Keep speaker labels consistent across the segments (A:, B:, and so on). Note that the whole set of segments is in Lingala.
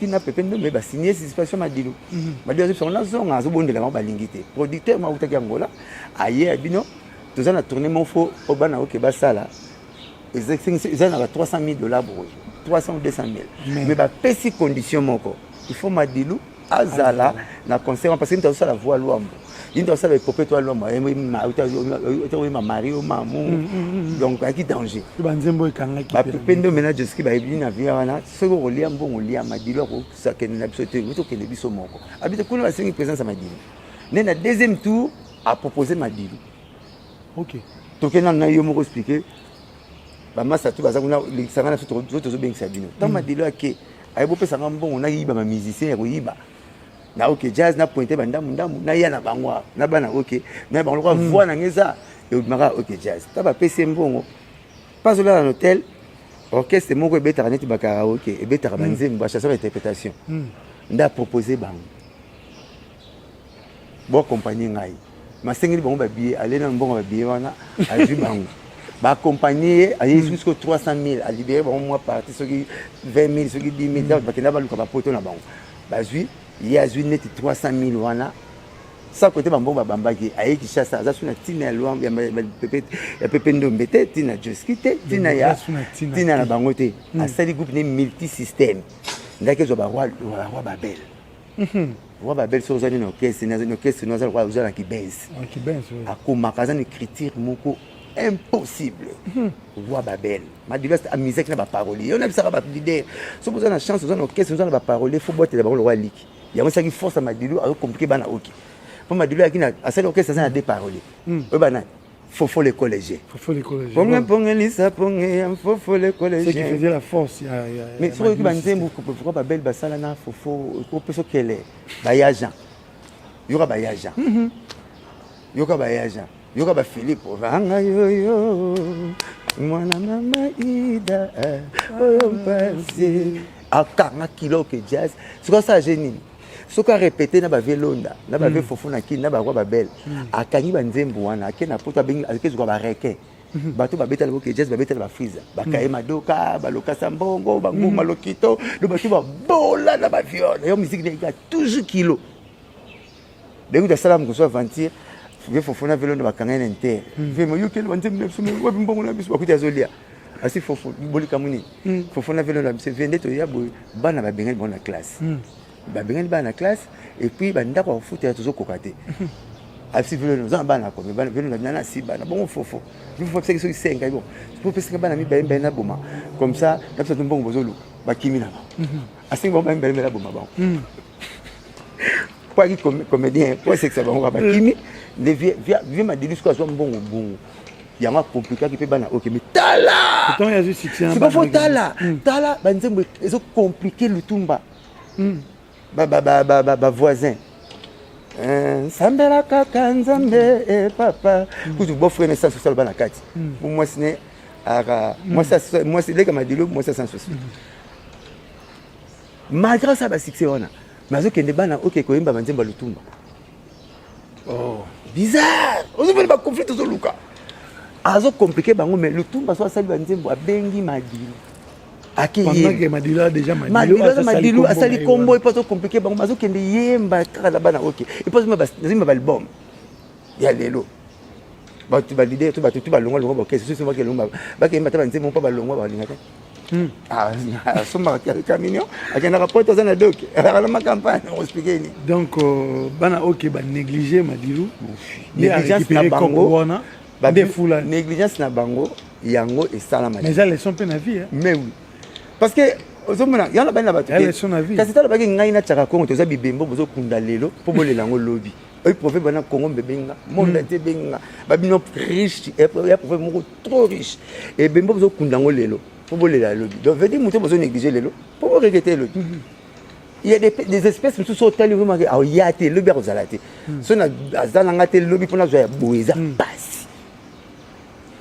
A: Josky na Pepe Ndombe basigne suspension Madilu. Madilu azobisa ngo nazonga, azobondela bango, balingi te. Producteur moko autaki Angola, aye ya bino, toza na tournée moko fo oyo bana oke basala, eza na ba 300 000 $ boye, 300 ou 200 000. Mais bapesi condition moko: il faut Madilu azala na concert wana, parce que mutu azosala voix Lwambo, ye mutu azosala épopée to Lwambo, oyemba Mario Mamu, donc ayaki danger.
B: Banzembo ekangaki.
A: Bapepe Ndombe na Josky bayebi na via wana, soki okolia mbongo, olia. Madilu akokende na biso te, tokende biso moko. Abi te kuna basengi présence ya Madilu nde na deuxième tour apropose Madilu. Tokende nanu na yo moko expliquer bamasa tu baza kuna, lekisanga na biso, tozobengisa bino. Ntango Madilu ake, aye bopesanga mbongo, nayiba bamusicien ya koyiba na OK Jazz, na pointe bandambu ndambu, naya na bango awa na bana OK na bango lokola voix nanga eza ebimaka OK Jazz. Ta bapesi ye mbongo mpo azolala na hotel, orchestre moko ebetaka neti bakaraoke, ebetaka banzembo, bachanson, bainterprétation, nde apropose bango boaccompagne ngai. Masengeli bango babillet, ale na mbongo babillet wana, azwi bango baaccompagne ye, aye jusqu'au 300 000, alibere bango mwa parti, soki 20 000, soki 10 000. Bakenda baluka bapoto na bango, bazwi ye, azwi neti 300 000 wana sa kote bambongo babambaki. Aye Kinshasa, aza su na ntina ya Lwambo, ya Pepe Ndombe te, ntina Josky te, ntina ya ntina na bango te. Asali groupe ne multi système, ndaki ezwa baroi, baroi Babel, roi Babel. Soki ozali na orchestre, na orchestre no aza lokola oza na kibense, akomaka, aza na écriture moko impossible, roi Babel. Madilu amisaki na baparolier. Yo nabisaka baleader, soki oza na chance, oza na orchestre, oza na baparolier, fo botela bango lokwa liki. Yango esalaki force ya Madilu, azocompliquer bana oki mpo Madilu ayaki asali orchestre, aza na deux parolier oyo bana Fofo le collégien.
B: Fofo le collégien.
A: Ponge ponge lisa ponge ya Fofo le collégien.
B: Ce qui faisait la force ya
A: ya. Mais soki oyoki banzembo pourquoi babele basala na Fofo, okopesa okele baya Jean, yoka baya Jean, yoka baya Jean, yoka baphilippe ovanga yoyo mwana mama Ida oyo mpasi akanga kilo OK Jazz. Soki asala je nini, soki arépété na bavie Londa, na bavie Fofo na kini, na baroi Babele, akangi banzembo wana, ake na poto, abengi, akezuka bareke, bato babetala OK Jazz, babetala bafriza, bakaye madoka, balokasa mbongo, banguma lokito do, bato babola na baviole yo, musique neka toujours kilo. Ndenge asala mokoso aventure, vie Fofo na velondo, bakanga ye na inter vie, moyokeli banzembo na biso, wapi mbongo na biso? Bakuti azolia asi. Fofo bolikamu nini? Fofo na velondo na biso vie nde toya boye, bana babengani bango na classe, babengani bana na classe, et puis bandako ya kofutela tozokoka te. Asi velondo oza na bana komi velondo na si bana bongo. Fofo fofo apesaki soki senga bon, po pesaka bana mibale mibale na boma comme ça na biso to mbongo bozoluka, bakimi na bango. Asengi bango bana mibale mibale, aboma bango po aki comédien, po asekisa bango kaka, bakimi. Nde vie Madilu sikoyo azwa mbongo bongo, yango akomplikaki mpe bana oke. Mais tala, siko fo tala, tala banzembo ezocompliquer Lutumba, bavoisin, sambela kaka Nzambe e papa kutu bofre na sans osala bana kati po mwasi ne aka mwasi leka Madilu, mwasi ya sans souci malgré ça basuccès wana, mais azokende bana oke koyemba banzembo ya Lutumba.
B: Oh.
A: Bizarre, ozomona baconflit tozoluka, azocompliquer bango. Mais Lutumba so asali banzembo, abengi Madilu.
B: Madilu
A: asali kombo epo azocompliquer bango, azokende yemba kaka na bana oke epo azomba baalbum ya lelo. Bato baleader to bato tu balongwa longwa bakese soki bakelongwa, bakeyemba ta banzembo mpo balongwa, balinga te. Asombaka camion, akendaka poto, aza na doki, alama campagne, oexpliquer nini?
B: Donc bana oke banéglige Madilu.
A: Négligence na bango
B: wana nde fula.
A: Négligence na bango yango esalama.
B: Mais eza leçon mpe na vie.
A: Mais oui, parce que ozomona yango bani na bato. Kasi tala, baki ngai na tiaka Kongo, toza bibembo, bozokunda lelo mpo bolela yango lobi. Oyi proverbe wana, Kongo mbe ebenga monde entier, ebenga babino riche ya proverbe moko trop riche: ebembo bozokunda yango lelo mpo bolela lobi. Donc veut dire moto bozo néglige lelo mpo boregretter lobi. Il y a des espèces mosusu otali vraiment aoya te lobi, akozala te. So aza nanga te lobi mpo nazwa ya boye, eza pasi.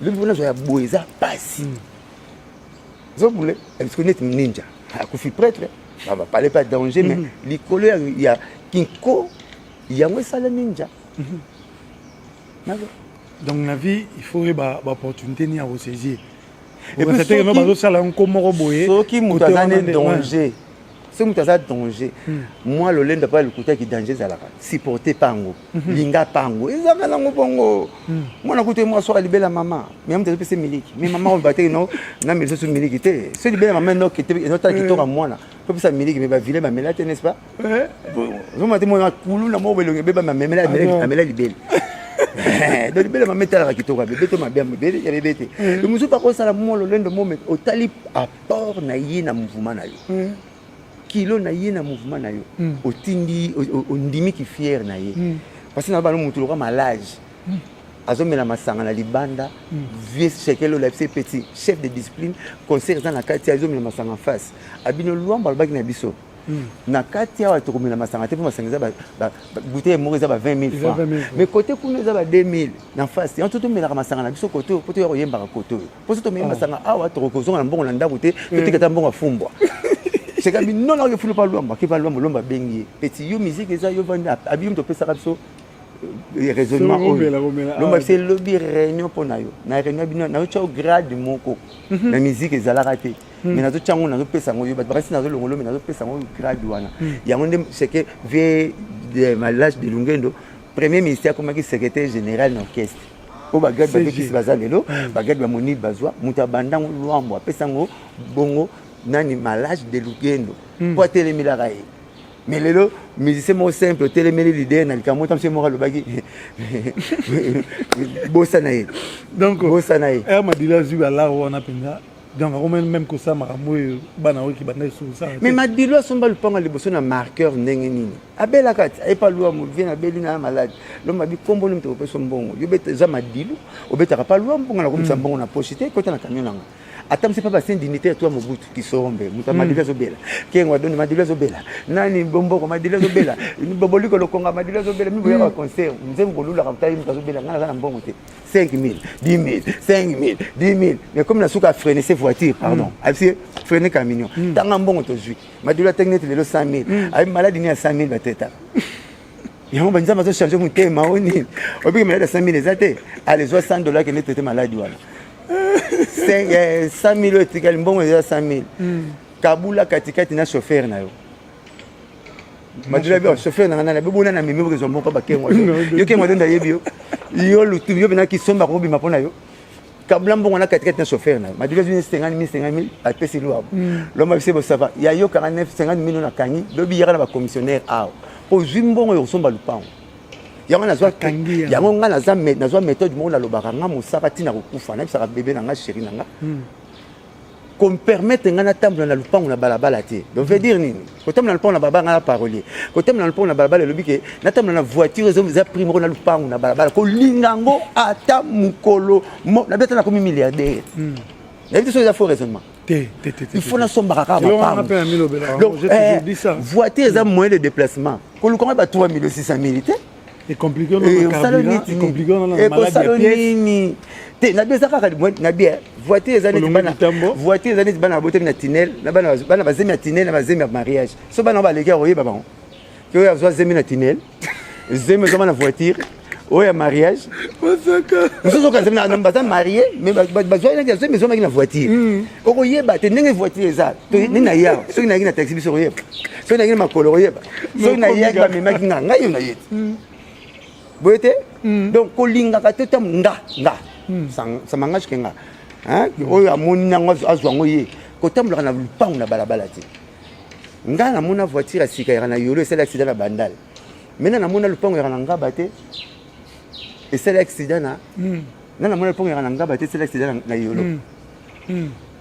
A: Lobi mpo nazwa ya boye, eza pasi. Ozobule parce que neti ninja akufi prêtre, bapale pas danger, mais likolo ya kinko yango esala ninja.
B: Donc na vie, il faut oyeba baopportunité nini ya kosaisir. Bazosala nko moko boye.
A: Soki moto aza ne danger. Soki moto aza danger, mwa lolendo mpo alukutaki, danger ezalaka supporte pango, linga pango, ezanga nango bongo. Mwana kutu mwa soka libela mama, mais moto azopesa miliki, mais mama oyo bateki no na melisa so miliki te. So libela mama enotala kitoko ya mwana kopesa miliki, mais bavile bamela te, n'est-ce pas? Ozomona te mwana kuluna moko belongi ebeba, amela amela libele. Donc libele mama etalaka kitoko ya bebe to mabe ya bebe ya bebe te. Donc mosusu bakosala mwa lolendo mo, mais otali apport na ye na mouvement na yo, kilo na ye na mouvement na yo, otindi ondimiki fier na ye, parce que na bano motu lokwa malage azomela masanga na libanda. Vieux Shekel oyo alabisi petit chef de discipline, concert eza na kati, azomela masanga face abino. Lwambo alobaki na biso na kati awa tokomela masanga te, mpo masanga eza bouteille moko eza ba 20 000 francs, mais côté kuna eza ba 2 000 na face. Yango to tomelaka masanga na biso côté oyo, mpo toya koyembaka côté oyo, mpo so tomeli masanga awa, tokozonga na mbongo na ndako te, totika ta mbongo afumbwa. Sekabi non, nakoki fulu pa Lwambo, ake pa Lwambo. Lwambo abengi ye: petit, yo musique eza yo vandi, abi yo moto opesaka biso raisonnement oyo. Lomba biso elobi réunion mpo na yo. Na réunion bino nazotya yo grade moko na musique ezalaka te, mais nazotya yango, nazopesa yango yo. Bato bakasi nazolongolo, mais nazopesa yango grade wana. Yango nde seke vieux Malage de Lungendo, premier ministère, akomaki secrétaire général na orchestre oyo bagrade babekisi baza lelo, bagrade bamoni bazwa moto abandango. Lwambo apesa yango bongo nani? Malage de Lugendo, mpo atelemelaka ye. Mais lelo musicien moko simple otelemeli leader na likambo ta mosu moko alobaki, bosana ye.
B: Donc
A: bosana ye.
B: Air Madila azwi balare wana mpenza, donc akomani même kosala makambo oyo bana oyo banda esosala.
A: Mais Madilo asomba lupango liboso na marqueur ndenge nini? Abelaka ti ayepa Lwambo: vieux, nabeli na malade. Lomba bi kombo nini? Moto kopesa mbongo yo eza Madilu, obetaka pa Lwambo, nga nakomisa mbongo na poche te, kota na camion nanga. Ata mosi mpe basin dignitaire to ya Mobutu Kisorombe, moto ya Madilu azobela, Kengo Adoni Madilu azobela, nani Bomboko Madilu azobela, Boboliko Lokonga Madilu azobela. Mi boyaka concert, nzembo bolulaka, tali moto azobela, ngai naza na mbongo te. 5 000, 10 000, 5 000, 10 000, mais comme na suka afreine se voiture, pardon, ayebisi freine camion, tanga mbongo tozwi. Madilu atangi neti lelo 100 000, ayebi maladi nini ya 100 000 batetaka yango. Banzambe azochange motema o nini? Obiki maladi ya 100 000 eza te. Ale zwa 100 dollar, kende tete maladi wana. 100 000 oyo etikali, mbongo eza 100 000, kabula katikati na chauffeur na yo. Madula bi chauffeur na nga nani? Abibona na memi bokezwa moko bakengwa yo, kengwa te, ndayebi yo, yo lutu yo mpena kisomba kobima mpo na yo. Kabula mbongo na katikati na chauffeur na yo. Madula azwi 50 000, 50 000 apesi lwabo. Lomba bise bosava ya yo 49 50 000 nakangi lobi yaka na bacommissionnaire awa mpo ozwi mbongo ya kosomba lupango. Yango nazwa yango, nga nazwa méthode moko nalobaka nga mosaka ntina kokufa. Nayebisaka bebe na nga, chéri na nga, kopermettre nga natambola na lupango na balabala te. Donc veut dire nini kotambola na lupango na balabala? Nga na parolier, kotambola na lupango na balabala elobi ke natambola na voiture eza prix moko na lupango na balabala. Kolinga yango ata mokolo nabi ata nakomi milliardaire, nayebi te soki eza faux raisonnement.
B: Te.
A: Il faut nasombaka kaka mapango. Donc voiture eza moyen de déplacement, koluka ba 3 millions 600 mille te.
B: Ekosala
A: nini te? Nabi eza kaka nabi voiture eza neti bana, voiture eza neti bana babotami na tinel, na bana bazemi ya tinel na bazemi ya mariage. So bana baleki ya koyeba bango ke oyo azwa zemi na tinel, zemi ezwama na voiture oyo ya mariage. Mosusu okanisa baza marie, mais bazwa zemi ezwamaki na voiture. Okoyeba te ndenge voiture eza nini na yawa. Soki nayaki na taxi, biso koyeba. Soki nayaki na makolo, koyeba. Soki nayaki bamemaki nga, ngai yo naye te boye te. Donc kolingaka te ta nga nga, ça m'engage ke nga oyo amoni nango azwa yango ye. Kotambolaka na lupango na balabala te. Nga namona voiture ya sika yaka na Yolo esali accident na Bandal. Maintenant namona lupango yaka na Ngaba te esali accident na nga. Namona lupango yaka na Ngaba te esali accident na Yolo.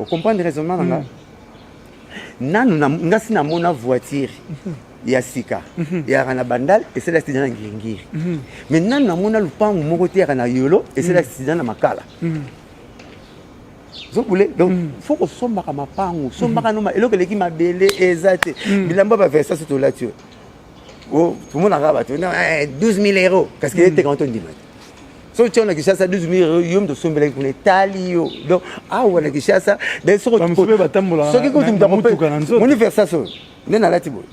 A: Ocomprendre raisonnement na nga? Nanu nga si namona voiture ya sika eyaka na Bandal esali accident na Ngiri-Ngiri, mais nanu namona lupango moko te yaka na Yolo esali accident na Makala. Zobule. Donc faut kosombaka mapango, sombaka no eloko eleki mabele eza te. Bilamba baversa so tolati oyo, tomonaka bato 12 000 euros, kasi eteka to ndima te. Soki tia na Kinshasa 12 000 euros, yo moto osombelaki kuna etali yo. Donc awa na Kinshasa,
B: soki
A: moni Versace oyo nde nalati boye,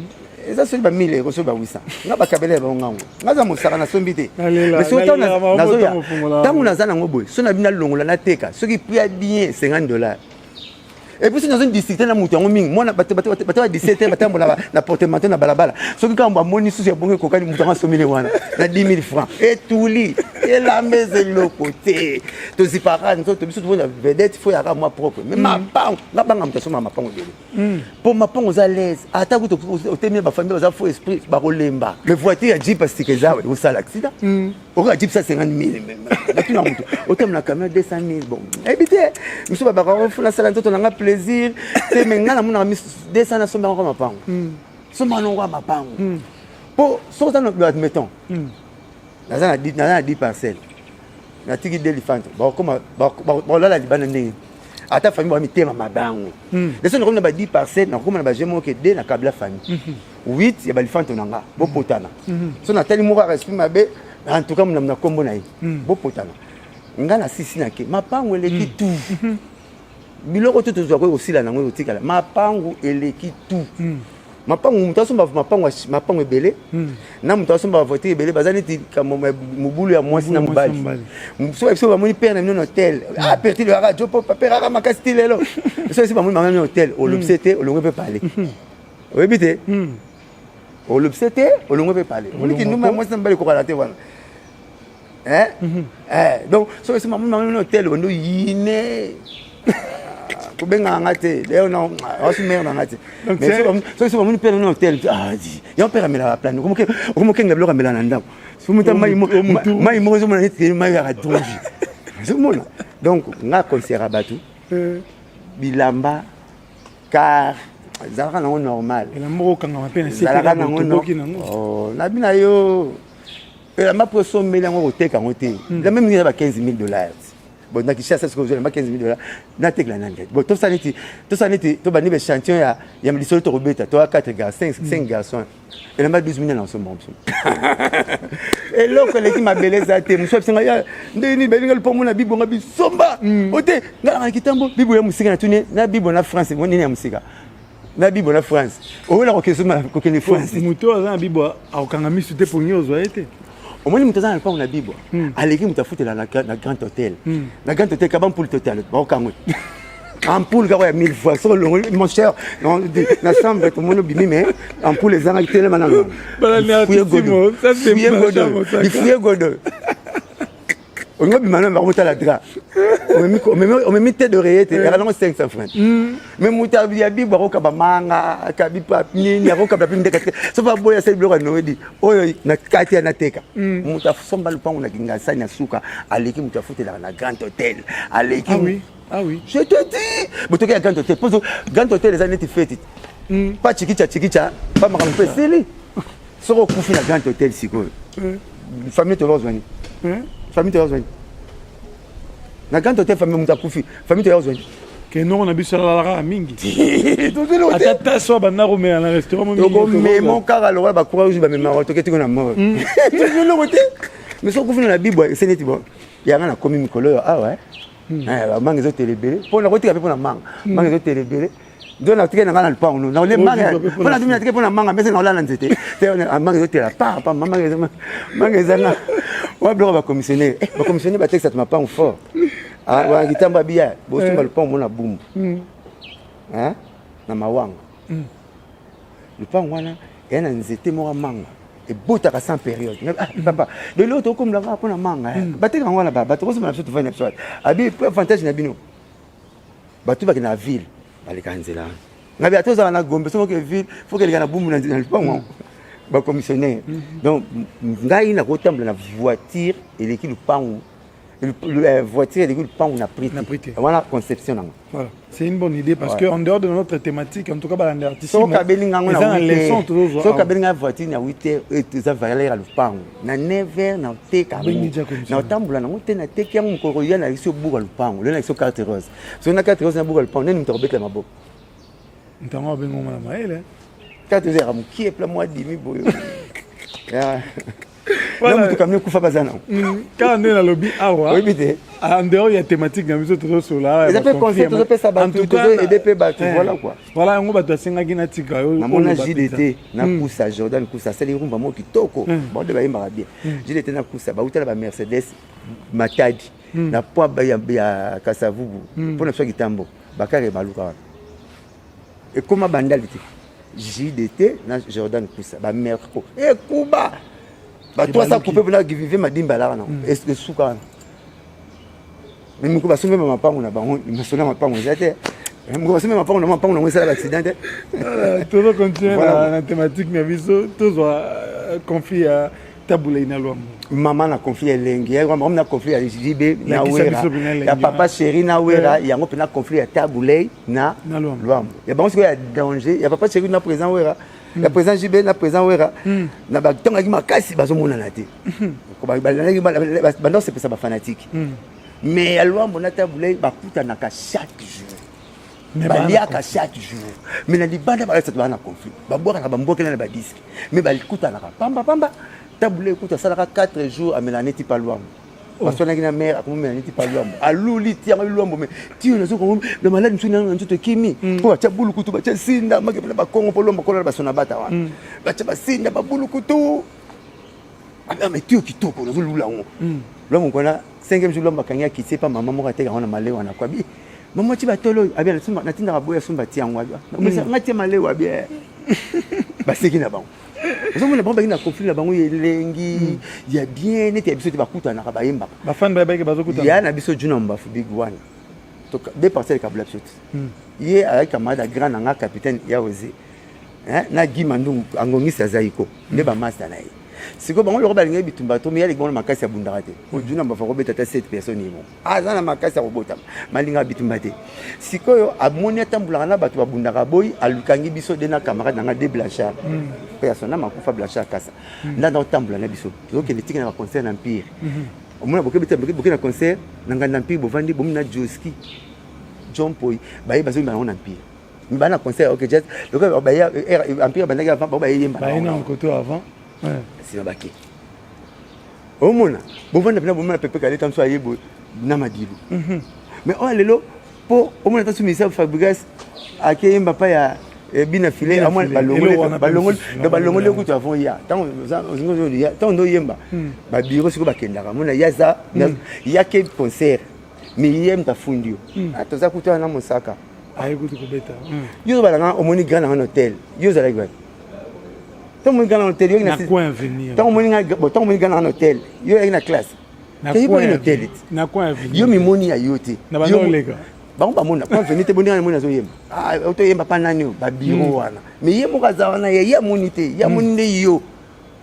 A: eza soki ba 1000 euros, soki ba 800, nga bakabela ya bango ngango. Nga aza mosaka, nasombi te. Nazoya ntango naza nango boye, so na bino nalongola nateka, soki prix ya bien 50 dollars. Et puis soki nazo discuter na moto yango mingi, mwana bato bato bato ya 17 heures batambola na portemanteau na balabala, soki kaka amoni susu ya bongo ekokani, moto yango asomeli wana na 10 000 francs, etuli elamba eza eloko te. Tozipaka nzoto biso, tobona vedette, faut yaka mwa propre. Mais mapango, nga banga moto asomaka mapango ebele, mpo mapango oza l'aise, ata kutu otemi na bafamille baza faux esprit, bakolemba. Mais voiture ya jeep asika eza ekosala accident, okoka jeep 150 000, natuna moto otemi na camion 200 000. Bon, nayebi te, miso babaka ofuna sala nzoto nanga plaisir te, mais nga namonaka 200 nasombaka ngo mapango, sombaka nango mapango, mpo soki oza, admettons, naza na 10 parcelle, natiki de lifante, bakokoma bakolala libanda ndenge ata famille baa mitema mabango. Leso nakomi na ba 10 parcelle, nakokoma na baje moko ke de na kabla famille 8 ya balifante na nga bopotana. So natali moko aka esprit mabe, en tout cas na nkombo na ye bopotana. Nga na sisi nake mapango eleki tout biloko to tozwa koki kosila nango ekotikala. Mapango eleki tout mapango. Moto asomba mapango, mapango ebele na moto asomba bavoiture ebele baza neti mobulu ya mwasi na mobali. So biso bamoni père na bino na hotel, ah père ti aka jo po père aka makasi ti lelo. So biso bamoni mama na hotel, olobise te, olongwe mpe pale, oyebi te, olobise te, olongwe mpe pale, oliki ndumba ya mwasi na mobali ekokala te wana. Donc so biso bamoni mama na hotel, ondo yine kobengaka nga te, d'ailleurs wasu mare na nga te. Soki so bamoni pere na hotel, yango pere amelaka plane, okomokengela biloko amela na ndako, somuta mai moko ezomona neti mai yaka danger ezomona. Donc nga conseillera bato, bilamba car ezalaka nango normal.
B: Ezalaka
A: nango nabi na yo, elamba mpo osombeli yango koteka yango te. Elamba mingi eza ba 15 000 dollars. Bon, na Kinshasa sikoyo ozwa elamba 15 000 dollars, natekela nani? Bon, tosala neti tobandi baéchantillon ya lisolo, tokobeta toa 4 garçons, 5 garçons, elamba 12 000 na osomba biso. Eloko eleki mabele eza te. Mosu abisenga ya ndenge nini balinga lupango na bibonga bisomba o te. Nga nanga na kitambo bibo ya mosika, natuni na bibo na France nini ya mosika na bibo na France oyola kokende France.
B: Moto aza na bibo akokanga misu te, pongi ozwa ye te.
A: Omoni, moto aza na lupango na bibo aleki moto afutela na grand hôtel. Na grand hôtel kaba mpulu total bakokango ampoule kaka ya mille fois. Soki olongoli, mon cher, na chambre tomoni obimi, mais ampoule ezangaki, telema nano, lifuye godo, olingi obima nano, bakotala drap, omemi te d'oreiller te, yaka nango 500 francs. Mais moto ya bibo akokaba manga, akabi nini, akokaba mpe ndeka te. Soki aboya, asali biloko ya noedi oyo na kati ya nateka. Moto asomba lupango na Kingasani ya suka aleki moto afutelaka na grand hôtel, aleki.
B: Ah oui. Ah oui.
A: Je te dis, botoki ya grand hôtel, poso grand hôtel eza neti feti pa chikicha chikicha pa makambo mpe esili. Soki okufi na grand hôtel sikoyo, famille tokozwani, famille tokozwani na grand hôtel, famille moto akufi, famille tokozwani.
B: Ke noko na biso alalaka mingi, ata taso banda komela na restaurant.
A: Tokomemo kaka lokola bacroix rouge bamemaka, toke tiko na mort, eloko te. Mais soki okufi na bibwa, ese neti bon yanga nakomi mikolo oyo awa, bamanga ezotela ebele mpo nakotika mpe mpo na manga, manga ezotela ebele ndo natike na ngai na lupango no mpo natumi natike mpo na manga mbese naolala nzete te. Manga ezotela pa pa, manga ezanga wa biloko. Bacommissionnaire, bacommissionnaire batekisaka mapango fort wana kitambo abiya bosomba lupango mona bumbu na mawanga. Lupango wana eya na nzete moko manga ebotaka sans période. Papa, lelo tokomela mpona manga bateka yango wana, bato kosomba na biso, tovandi na biso abi avantage na bino. Bato bakende na ville, baleka nzela wana. Ngabi ata ozala na Gombe, soki oke ville, faut keleka na Bumbu na lupango bacommissionnaire. Donc ngai nakotambola na voiture eleki lupangu, voiture eleki lupangu na prix wana, conception nango.
B: Voilà. C'est une bonne idée parce que en dehors de notre thématique, en tout cas, bah,
A: soki abelinga yango na, soki abelinga voiture na 8 heures, eza valeur ya lupango, na 9 heures nateka yango, na otambola nango te, nateki yango. Mokolo ya nalakisi obuka lupango, lelo nalakisi carte rose. Soki na carte rose nabuka lupango, nani moto akobetela maboko?
B: Ntango abengo mwana mayele.
A: Carte rose yaka mokie pla mwa dimi boyo na motu kamio ekufa baza nango.
B: Kaka nde nalobi awa.
A: Oyebi te.
B: En dehors ya thématique na biso tozosola.
A: Eza mpe conseil tozopesa bato, tozoaider mpe bato, voilà quoi.
B: Voilà, yango bato asengaki natika yo.
A: Namona JDT na Kusa, Jordan Kusa asali rumba moko kitoko, bango nde bayembaka bien. JDT na Kusa bauta na bamercedes Matadi na poi ya Kasavubu mpona biso ya kitambo bakare baluka wana. Ekoma bandali te. JDT na Jordan Kusa ba Merco ekuba ba 300 coupe mpona vive madimba alaka nango esuka wana. Mais moko basombi ba mapango na bango, masolo ya mapango eza te. Moko basombi mapango na mapango nango esala ba accident te.
B: Tozo continuer na thématique na biso, tozwa conflit ya Tabu Ley na Lwambo.
A: Mama na conflit ya elengi ya mama na conflit ya JB na Wera, ya papa chéri na Wera, yango mpena conflit ya Tabu Ley na Lwambo ya bango sikoyo ya danger, ya papa chéri na président Wera, ya président JB na président Wera, na batango yaki makasi bazomonana te, banda osepesa bafanatike. Mais ya Lwambo na Tabu Ley bakutanaka chaque jour, baliaka chaque jour, mais na libanda balakisa baa na conflit, babwakaka bambwakela na badisque, mais bakutanaka pamba pamba. Tabu Ley ekuta asalaka 4 jours amela neti pa Lwambo. Baswanaki na mare, akomomela neti pa Lwambo, aluli ti yango Lwambo, mais ti oyo nazokongo na maladi mosusu na nzoto ekimi, mpo batya bulukutu, batya sinda make mpona bakongo, mpo Lwambo akola na basona bata wana, batya basinda babulukutu, mais ti oyo kitoko nazolula yango. Lwambo kwana cinquième jour, Lwambo akangi akiti epa mama moko ateka yango na malewa na kwabi. Mama ti batolo oyo abi natindaka boye asomba ti yango, abi nga tie malewa abi baseki na bango. Ozomona bango bangi na conflit na bango elengi ya bien neti ya biso te, bakutanaka, bayembaka.
B: Bafani bayebaki bazokutana.
A: Ya na biso Juna Mbafu Big One, deux parcelles ekabula biso te. Ye azalaki camarade ya grand na nga, capitaine ya Oze na Guy Mandungu angongisi azalaki ko nde bamaster na ye. Sikoyo bango loko balingaki bitumba to miyaleki bango na makasi, abundaka te. Juna Mbafu akobeta ata 7 personnes ye moko, aza na makasi ya kobotama, malingaka bitumba te. Sikoyo amoni atambolaka na bato babundaka boyi, alukangi biso de na camarade na nga de Blanchard mpe ya sona makufa, Blanchard Kasa ndanda otambola na biso, tozokende tika na baconcert na Empire. Omona boke na concert na nganda Empire, bovandi bomi na Joski John Poi, baye bazoyemba nango na Empire, baa na concert OK Jazz, lokola baye Empire bandaki avant, bango bayeyemba.
B: Baye na koto avant.
A: Nsima bake, omona bovanda mpena, bomona pepe kaleta mosu aye boye na madilu. Mais oyo lelo mpo omona ta so ministère Fabrigas akeyemba pa ya bina file, balongoli kutu avant ya ntango ndoyemba babiro. Sikoyo bakendaka mona ya za yake concert, mais ye moto afundi yo, toza kutu wana mosaka.
B: Aye kutu kobeta.
A: Yo ozobalanga, omoni grand nanga na hotel, yo ozalaki wapi? Ntango omoni grand na hotel, ntango omoni grand nanga na hotel, yo oyaki na classe? Toyebi na hotel te, yo mimoni ya yo te. Bango bamona point veni te, boninga namoni azoyemba, otoyemba mpa nani oyo babiro wana, mais ye moko aza wana, ye amoni te, ye amoni nde yo,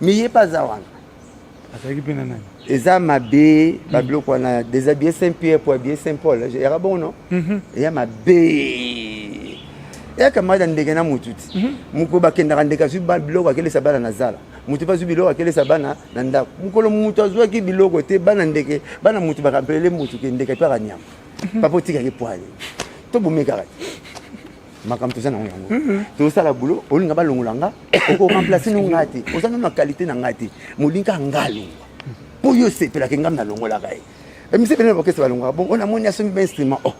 A: mais ye mpe aza wana.
B: Azalaki mpe na nani?
A: Eza mabe babiloko wana, déshabiller saint Pierre pour habiller saint Paul, eyaka bongo no, eya mabe, eya camarade ya ndeke na motu ti mokolo bakendaka, ndeke azwi biloko akelesa bana na zala, motu mpe azwi biloko akelesa bana na ndako. Mokolo motu azwaki biloko te, bana ndeke, bana motu bakampelele motu ke ndeke mpe akanyama. Papa otikaki poani to bomekaka te. Makambo toza nango yango, tozosala boulot, olinga balongola nga, okoremplace no nga te, oza nano na qualité na nga te, molinga nga alongwa mpo yo osepelaki ngam nalongolaka ye. Bamisi ebele na bakese balongwaka bon. Oyo namoni asombi bainstrument, oh,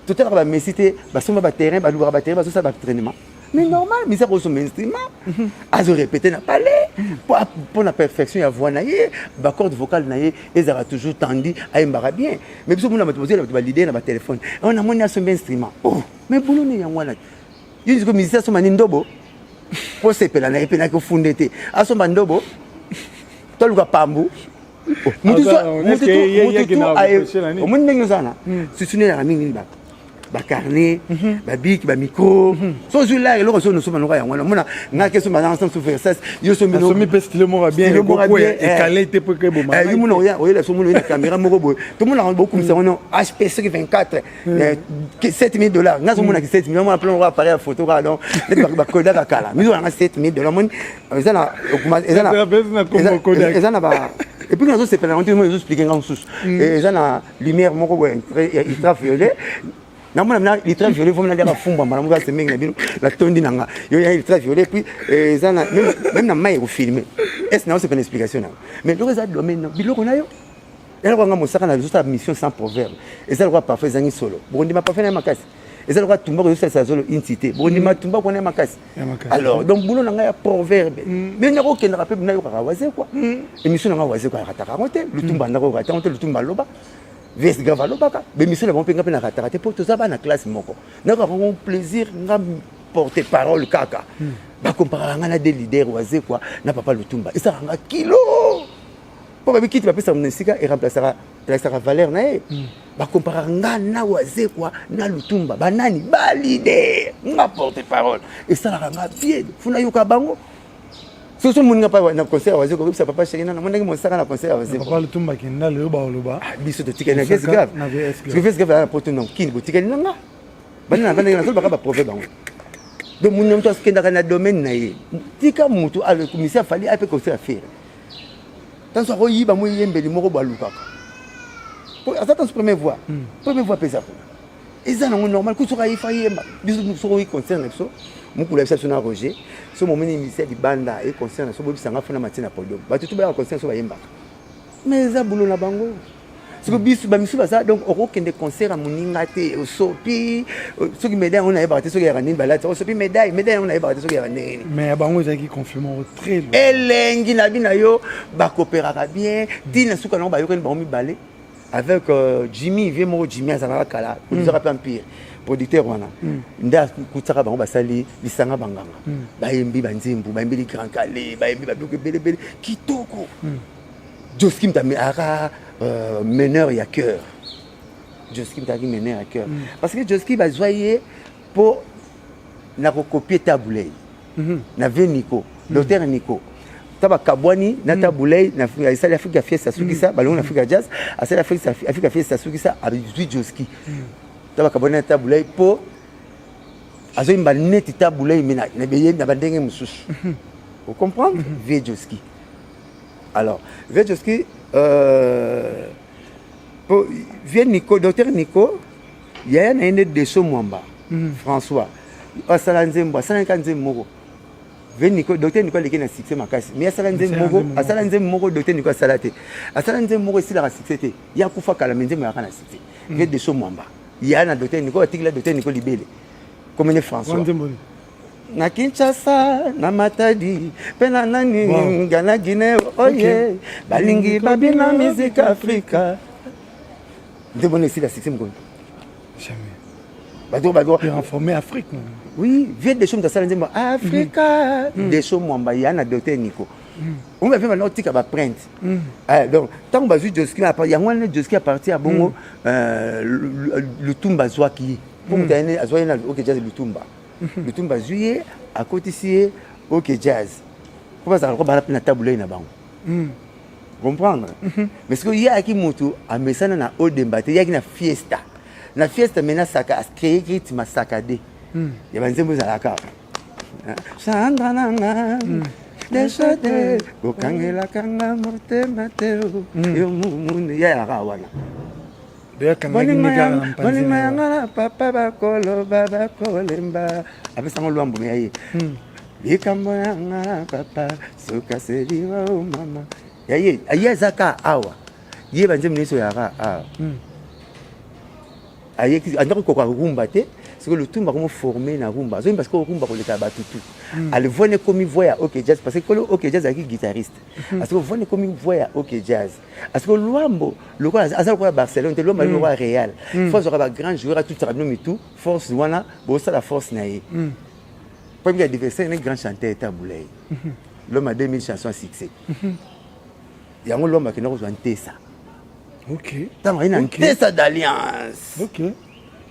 A: totalaka bamesi te, basomba baterrain, balukaka baterrain, bazosala baentraînement, mais normal misi akosomba instrument, azorépété na palais mpo na perfection ya voix na ye, bacorde vocale na ye ezalaka toujours tendu, ayembaka bien. Mais biso mona bato bozela bato baleader na batelefone, oyo namoni asomba instrument, oh, mais boulot ne yango wana. Yo sikoyo musicien asomba ni ndobo mpo sepela na ye mpe naki ofunde te, asomba ndobo to aluka pambu omoni ndenge oza na susu nde ezalaka mingi bacarnet, babiki, bamicro. So ozwi lar eloko so nosomba noko yango wana, omona nga ke somba nanga so Versace, yo
B: sombi mpe stylo moko bien ekale te po
A: eboma. Yo mona oyela so mona oye na caméra moko boye, tomonaka bokumisa wana HP soki 24 7000 dollars. Nga azomonaki 7000, omona plan moko appareil ya photo kaka, donc neti bakodaka kala miso nanga 7000 dollars. Moni eza na eza na ba et puis nazosepela yango te, mo ezoexplike nga mosusu, eza na lumière moko boye ultraviolet. Namona mina ultraviolet, vomi naliaka fumbwa mbala moko asemengi na bino natondi na nga yo ya ultraviolet. Puis eza na même na mai ekofilme est na osepela explication nango, mais biloko eza domaine biloko na yo. Eloko nga mosaka na ezosala mission sans proverbe, eza lokola parfum ezangi solo, bokondima parfum na ye makasi. Eza lokola tumbako ezosalisa zolo intité, bokondima tumbako wana ye makasi. Alors donc boulot na ngai ya proverbe, mais nakokendaka mpe nayokaka waze quoi, émission na ngai waze quoi, akataka yango te. Lutumba ndako okata yango te, Lutumba aloba ves grave, alobaka bémission na bango mpe nga mpe nakataka te, mpo toza bana classe moko, nayokaka yango plaisir nga. Porte parole kaka, bacomparaka nga na de leader Wazekwa na papa Lutumba. Esalaka nga kilo, mpo babi kiti bapesaka na esika eremplaçaka, elakisaka valeur na ye. Bacomparaka nga na Wazekwa na Lutumba, banani baleader, nga porte parole. Esalaka nga bien, funa yoka bango. Soso moninga mpa na concert ya Wazekwa, oyebisa papa chéri nana monaki mosaka na concert ya Wazekwa.
B: Papa Lutumba kenda lelo, baoloba.
A: Biso totikali na Vese Grave, parce que Vese Grave na poto na kini, botikali na nga bana na bandenge nazolobaka baprove bango. Donc moto moto akendaka na domaine na ye. Tika moto misi afali ape concert affaire tanso akoyiba mo eyembeli moko balukaka po aza tanso première voix. Première voix mpe eza kuna, eza nango normal. Ku soki ayifa yemba, biso soki oyi concert na biso, mokulu ayebisa biso na Roger: so momoni misi ya libanda aye concert na so, boyebisanga fona matie na podium. Bato tu bayaka concert so bayembaka, mais eza bulo na bango. Soki biso bamisu baza, donc okokende concert ya moninga te, osopi soki médaille yango nayebaka te soki yaka nini balati, osopi médaille, médaille yango nayebaka te soki yaka ndenge nini.
B: Mais ya bango ezalaki confirmant très lourd.
A: Elengi na bino yo, bakopéraka bien ntina suka nango, bayokani bango mibale avec Jimmy vie moko. Jimmy azalaka kala producteur mpe Empire, producteur wana nde akutisaka bango. Basali lisanga banganga, bayembi banzembo, bayembeli Grand Kallé, bayembi babiloko ebelebele kitoko. Joski mutu aka meneur ya chœur. Joski mutu azalaki meneur ya chœur, parce que Joski bazwa ye mpo na kocopier Tabu Ley na vie Nico, docteur Nico. Ta bakabwani na Tabu Ley, esali Afrika Fiesta, asukisa balongo na Afrika Jazz, asali Afrika Fiesta, asukisa, azwi Joski. Ta bakabwani na Tabu Ley mpo azoyimba neti Tabu Ley, mais na bandenge mosusu, ocomprendre. Vie Joski, alors vie Joski, po vie Nico, docteur Nico, yaya na ye nde Deso Mwamba François asala nzembo, asalaki ka nzembo moko. Ve Nico, docteur Nico aleki na succès makasi, mais asala nzembo moko, asala nzembo moko, docteur Nico asala te. Asala nzembo moko esilaka succès te, ye akufa kala, mais nzembo yaka na succès. Ve Deso Mwamba, ya na docteur Nico, atikila docteur Nico libele komene François na Kinshasa, na Matadi mpe na nani Ghana, Guinée oye balingi babina musique Afrika. Nzembo wana esila succès mokolo.
B: Jamais.
A: Bato bato
B: Reformer Afrique.
A: Oui, vie Deso moto asala nzembo Afrika. Deso Mwamba, ya na docteur Nico, omo bape banda otika baprinte. Donc ntango bazwi Joski, yango wana Joski apartir ya bongo, Lutumba azwaki ye mpo moto ayene azwa ye na OK Jazz. Lutumba, Lutumba azwi ye, akotisi ye OK Jazz mpo bazalaka ko bana mpe na Tabu Ley na bango, comprendre. Mais sikoyo ye ayaki moto amesana na Odemba te, ye ayaki na Fiesta. Na Fiesta mena saka acréé rythme saccadé ya banzembo ezalaka Sandra nanga desode kokangelaka nga motema te yo mumuni, ye ayaka wana. Bolingo yanga na papa, bakoloba bakolemba, apesango Lwambo ya ye likambo yanga na papa sokaseliwa o mama ya ye. Ye aza ka awa, ye banzembo nyonso yaka awa. Ayeki andako koka rumba te. Soki Lutumba akomo forme na rumba, azoyemba sikoyo rumba koleka bato tu. Ale voix ekomi voix ya OK Jazz, parce que kolo OK Jazz azalaki guitariste. Asiko voix ekomi voix ya OK Jazz. Asiko Lwambo lokola aza lokola Barcelone te, Lwambo ali lokola Real, fo azwaka bagrand joueur, atutisaka bino mitu. Force wana bosala force na ye po ebika adversaire ne grand chanteur Tabu Ley, l'homme a 2000 chansons à succès. Yango Lwambo akenda kozwa Ntesa. Ntango aye na Ntesa d'Alliance,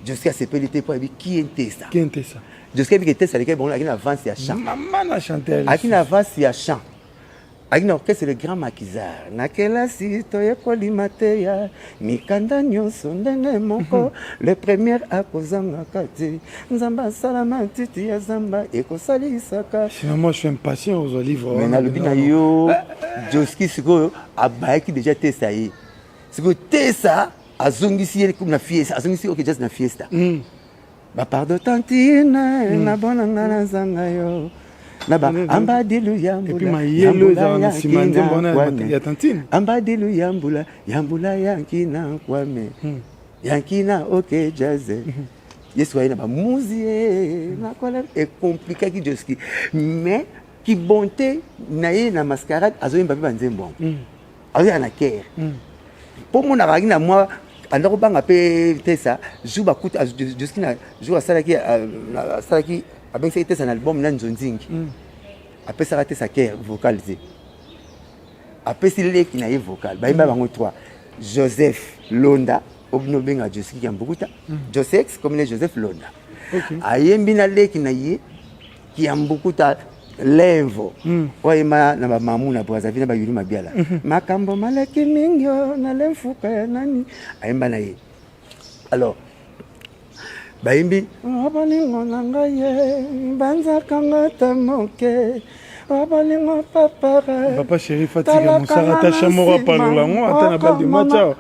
A: Joski asepeli te mpo ayebi ki ye Ntesa.
B: Ki Ntesa?
A: Joski ayebi ke Ntesa aleki bango, ayaki na avance ya chant.
B: Mama na chanteur.
A: Ayaki na avance ya chant, ayaki na orchestre Le Grand Maquisard. Na kelasi toyekoli mateya, mikanda nyonso ndenge moko, le premier akozangaka te. Nzambe asala matiti ya zamba ekosalisaka.
B: Finalement, je suis impatient ozwa livre.
A: Mais nalobi na yo, Joski sikoyo abayaki déjà Tesa ye. Sikoyo Tesa azongisi ye na Fiesta, azongisi OK Jazz na Fiesta. Bapardon tantine na bonanga nazanga yo na ba ambadilu.
B: Yambula ezala na nsima nzembo wana ya tantine.
A: Ambadilu yambula yambula yankina kwame yankina OK Jazz. Yesu aye na bamuzi ye nakola ecompliquaki Joski, mais kibonte na ye na Mascarade azoyemba mpe banzembo yango, azoyaka na chœur mpo monaka azalaki na mwa anda kobanga mpe Tesa. Jour bakuta Joski na jour asalaki asalaki. Abengisaki Tesa na album na Nzonzingi. Apesaka Tesa chœur vocal te, apesi leki na ye vocal. Bayemba bango 3, Joseph Londa, obino obenga Josiki ya Mbukuta, Josex comme ne Joseph Londa. Ayembi na leki na ye Kiambukuta Lemvo, oyo ayemba na bamamu na Brazzaville na bayuli mabiala, makambo maleki mingi o na lemfuka ya nani, ayemba na ye. Alors bayembi "Bolingo na ngai ye banzakanga ta moke, bolingo papara."
B: Papa chéri, fatika mosaka ata cha moko apalola yango ata na balle de match awa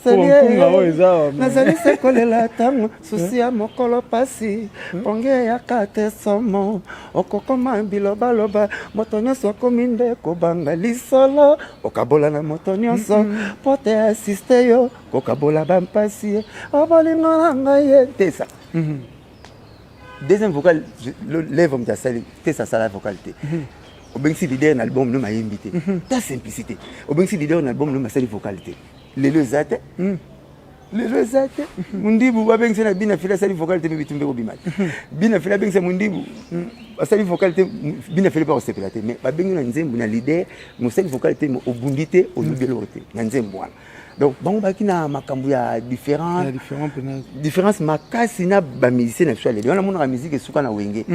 B: po bankunga oyo eza awa.
A: Nazali se kolela ntango susi ya mokolo pasi pongi eyaka te, somo okokoma bilobaloba, moto nyonso akomi nde kobanga lisolo okabola na moto nyonso po te asiste yo kokabola bampasi ye o bolingo na ngai ye Tesa. Deuxième vocal, lève moto asali, Tesa asala vocal te. Obengisi leader na album no mayembi te, ta simplicité. Obengisi leader na album no masali vocal te, lelo eza te, lelo eza te. Mundibu babengisi na Bina Fili, asali vocal te, me bitumbe kobima te. Bina Fili abengisa Mundibu, asali vocal te, Bina Fili mpe akosepela te. Mais babengi na nzembo na leader, mosali vocal te, obundi te, olobi eloko te na nzembo wana. Donc bango baki na makambo ya différent.
B: Ya différent mpena.
A: Différence makasi na bamusicien na biso ya lelo wana. Monaka musique esuka na Wenge.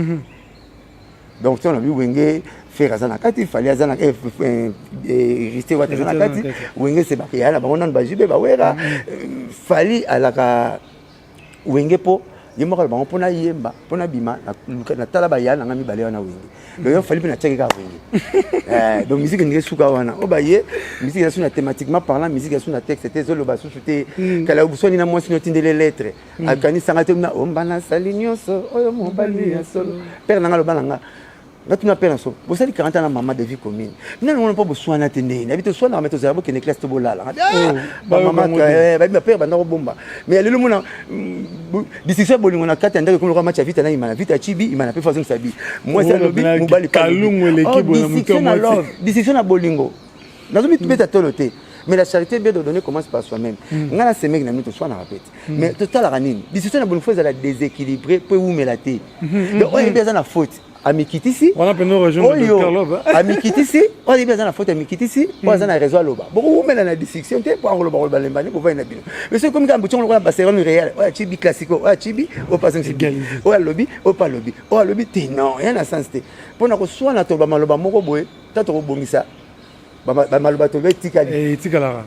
A: Donc ntango na bi Wenge, Ferre aza na kati, Fally aza na Héritier Wata aza na kati. Wenge se bakeya na bango nanu, bajibe bawera. Fally alaka Wenge mpo ye moko aloba bango mpona yemba, mpona bima natala baya nanga mibale wana Wenge. Donc yo Fally mpe natiaki kaka Wenge. Donc musique ndenge suka wana oyo baye, musique eza su na thématiquement parlant, musique eza su na texte te, ezoloba susu te. Kala obuswani na mwasi, notindele lettre, akanisanga te na omba nasali nyonso oyo mobali ya solo. Père nanga aloba na nga, nga tuna père na so bosali 40 ans na mama de vie commune nano wana mpo boswana te. Ndenge nayebi toswanaka, me tozala bokende classe to bolala. Bamama bayebi, bapère banda kobomba. Mais lelo mona discussion ya bolingo na kati ya ndako ekomi lokola match ya Vita na Imana. Vita achibi, Imana mpe fo azongisa bi. Mwasi alobi, mobali. Discussion na love, discussion na bolingo, nazomibeta tolo te. Mais la charité bien ordonnée commence par soi-même. Nga na semeki na bino toswanaka pe te, mais totalaka nini? Discussion na bolingo fo ezala déséquilibré mpo ewumela te. Donc oyo yebi aza na faute amikitisi, oyo amikitisi, oyo ayebi aza na faute amikitisi, oyo aza na raison aloba. Bokowumela na discussion te mpo akoloba koloba lembani bovai na bino. Mais soki komi kaka butiongo lokola Barcelone Real, oyo achibi classico, oyo achibi, oyo mpe azongisi bi, oyo alobi, oyo mpe alobi, oyo alobi te, non, ya na sens te. Mpona koswana toloba maloba moko boye, ta tokobongisa bamaloba toloba etikali.
B: Etikalaka.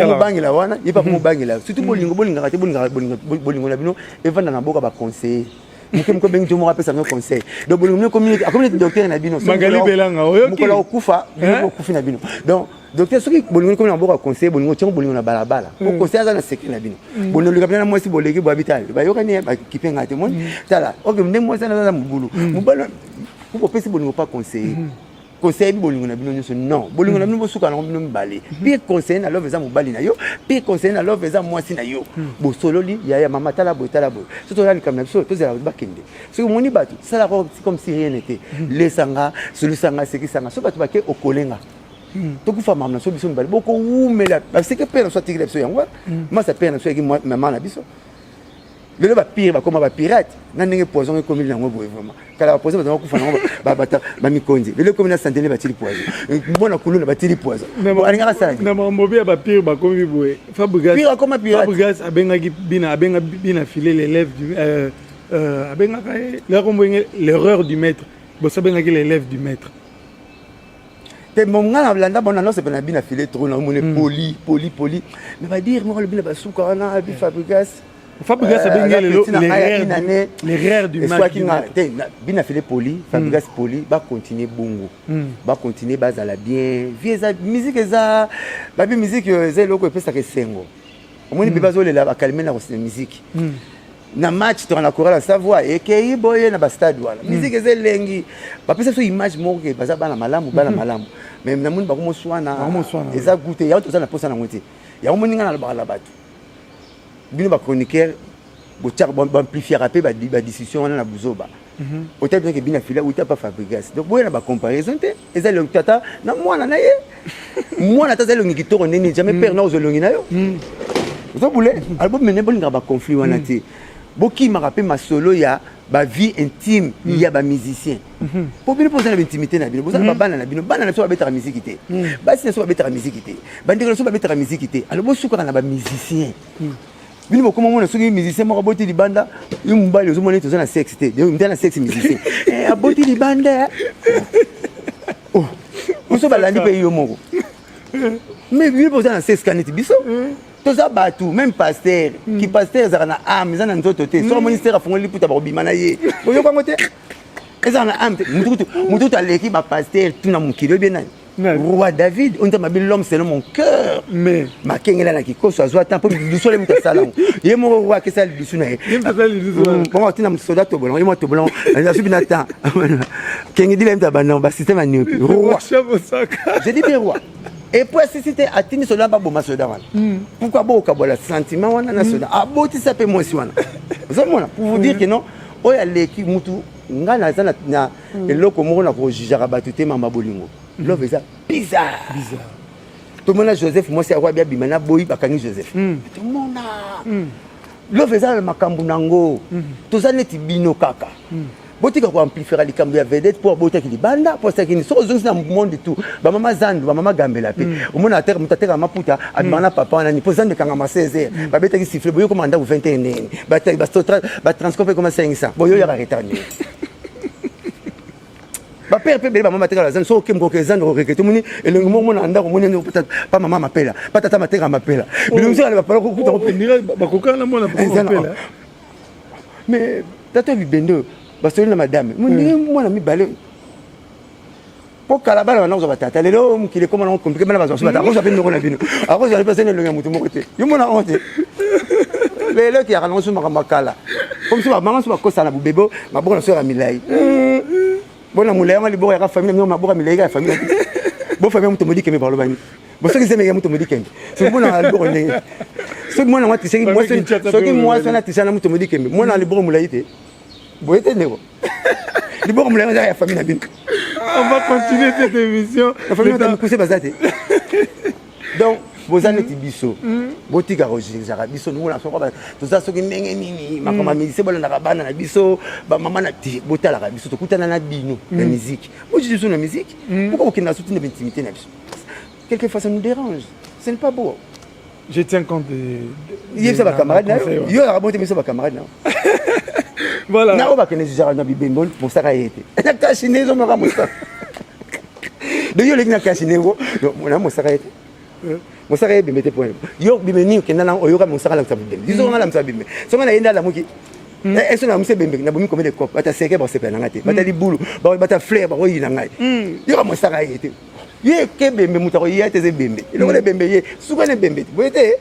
A: Mobangela wana ye mpe mobangela. Surtout bolingo, bolingaka te, bolingaka bolingo na bino evanda na mboka baconseiller moke moke, obengi to moko apesa bino conseil. Donc bolingo bino akomi neti docteur na bino.
B: Magali Belanga, oyoki?
A: Mokolo okufa bino okufi na bino. Donc docteur, soki bolingo ekomi na mboka conseil, bolingo tiango bolingo na balabala po conseil aza na secret na bino. Bolingo oleka mpena na mwasi, boleki boyabi tala bayokani bakipe ngai te. Moni tala ok nde mwasi wana aza mobulu, mobali po bopesi bolingo pa conseiller. Conseil yebi bolingo na bino nyonso. Non, bolingo na bino bosuka nango bino mibale. Pire conseiller na love eza mobali na yo, pire conseiller na love eza mwasi na yo. Bosololi, yaya, mama, tala boye, tala boye, so toza likambo na biso, tozela bato bakende. Soki omoni bato, salaka comme si rien n'était, lesanga, solisanga, sekisanga. So bato bake, okolenga tokufa mama na so biso mibale bokowumela. Baseke père na so atikela biso yango wana. Masa père na so yaki mama na biso. Lelo bapire bakoma bapirate na ndenge poison ekomi nango boye. Vraiment, kala bapoison bazanga kufa nango bamikonzi, lelo ekomi na santene batili poison, mwana kuluna batili poison, alingaka asala.
B: Na makambo ya bapire bakomi boye.
A: Pire akoma pirate.
B: Fabregas abengaki Bina, abenga Bina File l'élève du abengaka ye lelo enge l'erreur du maître, boso abengaki l'élève du maître.
A: Te, nga na landa bona nyonso na Bina File trop na omoni poli poli poli, mais badire moko alobi na basuka wana abi Fabregas.
B: Fabregas abengi lelo l'erreur du
A: maître. Te, Bina File poli, Fabregas poli, bacontinue bongo, bacontinue, bazala bien. Vie eza musique, eza babi musique eza eloko epesaka esengo. Omoni mpe bazolela bakalme na kosina musique na match toka na chorale Savoie ekei boye na bastade wana. Musique eza elengi, bapesa biso image moko ke baza bana malamu, bana malamu. Mais namoni bakomoswana, eza goût te. Yango toza na posa nango te. Yango moni ngai nalobaka na bato, bino bachroniqueur botiaka, baamplifiaka mpe badiscussion wana na buzoba. Otali mpenza ke Bina Fila uta pa Fabregas, donc boya na bacomparaison te. Eza elongi tata na mwana na ye. Mwana ata aza elongi kitoko ndeni, jamais père na ozwa elongi na yo ozobule. Album mene bolingaka baconflit wana te. Bokimaka mpe masolo ya bavie intime ya bamusicien, mpo bino mpo boza na baintimité na bino, boza na babana na bino. Bana na biso babetaka miziki te, basi na biso babetaka miziki te, bandeko na biso babetaka miziki te. Alors bosukaka na bamusicien. Bino bokoma mona soki musicien moko aboti libanda, yo mobali ozomona neti oza na sexe te, nde na sexe musicien aboti libanda. Oh, biso balandi mpe yo moko, mais bino mpe oza na sexe ka neti biso toza bato. Même pasteur ki pasteur ezalaka na âme, eza na nzoto te. Soki amoni sœur afongoli liputa, bakobima na ye. Boyoka yango te, ezala na âme te. Mutu kutu aleki bapasteur tuna mokili, oyebi nani? Roi David oyo Nzambe abi "l'homme selon mon cœur".
B: Mais
A: makengela na kikoso azwa ta mpo lidusu ole moto asala yango ye moko. Roi akesala lidusu na ye.
B: Ye moto asala lidusu wana.
A: Bongo atina soda tobolango, ye moko tobolango asubi na temps kengedila ye moto abanda basystème ya niopi roi.
B: Chef Osaka.
A: Je dis bien roi. Et puis asisi te, atindi soda baboma soda wana. Pourquoi bokokabola sentiment wana na soda abotisa mpe mwasi wana? Ozomona, pour vous dire que non, oyo aleki mutu, ngai naza na eloko moko na kojugeaka bato te. Mamba bolingo, love eza bizarre.
B: Bizarre.
A: Tomona Joseph, mwasi yango abi abima na boyi, bakangi Joseph. Tomona love eza na makambo nango. Toza neti bino kaka. Botika koamplifier likambo ya vedette mpo abotaki libanda, mpo asalaki nini. Soki ozongisi na monde tout, bamama zandu, bamama gambela mpe omona ateka, moto atekaka maputa abimaka na papa wana nini, mpo zandu ekangama 16 heures, babetaki sifflet, boyo koma ndako 21 ndenge batransport mpe ekoma 500, boyo yaka retard nini. Bapère mpe ebele, bamama batekaka zandu. Soki oke mokoke zandu, okoreke tomoni elongi moko mona ndako, omoni pa mama mapela, pa tata mateka mapela, bilongi soki bapala kokuta.
B: Bakokana na mwana mapela.
A: Mais tata bibende oyo basoli na madame ndenge mwana mibale, mpo kala bana banda kozwa batata. Lelo mokili ekoma nango compliqué, bana bazwa so batata, akozwa mpe ndoko na bino, akozwa mpe asali elongi ya motu moko te. Yo mona yango te. Lelo ekeyaka nango so makambo ya kala, po mosu bamama so bakosala na bobebe, maboko na so yaka milai. Bona molai yango liboko yaka famille na bino, maboko ya milai kaka ya famille. Bo famille ya moto modikembe, balobani bo soki zemeke ya moto modikembe, soki mona liboko ndenge soki mwana ngo atisaki, soki mwasi wana atisa na moto modikembe, mwana liboko molai te. Boye te ndeko, liboko molai eza ya famille na bino.
B: On va continuer cette émission.
A: Na famille na mikuse baza te. Donc boza neti biso, botika kojugeaka biso ndenge na soko toza soki ndenge nini. Makambo ya musicien, bolandaka bana na biso, bamama na te, botalaka biso. Tokutana na bino na musique, bojuge biso na musique. Pourquoi kokenda so tina baintimité na biso? Quelquefois ça nous dérange, ce n'est pas beau.
B: Je tiens compte de
A: yebisa bacamarade na yo, yo yaka bonte biso bacamarade na yo.
B: Voilà.
A: Na oyo bakende jugeaka na bibembo, mosaka ye te na kasi nde ezomaka mosaka. Donc yo oleki na kasi ndenge na mosaka ye te, mosaka ye bembe te. Point yo bime nini okenda na oyoka mosaka alamisa bibembe? Biso nga alamisa bibembe, songa na ye nde alamuki eso na lamusi ebembe, nabomi combien de cop, bata seke bakosepela na ngai te, bata libulu, bata fleur bakoyina ngai. Yoka mosaka ye te, ye ke bembe, moto akoya te, eza ebembe, eloko na ebembe, ye suka na ebembe te, boye te.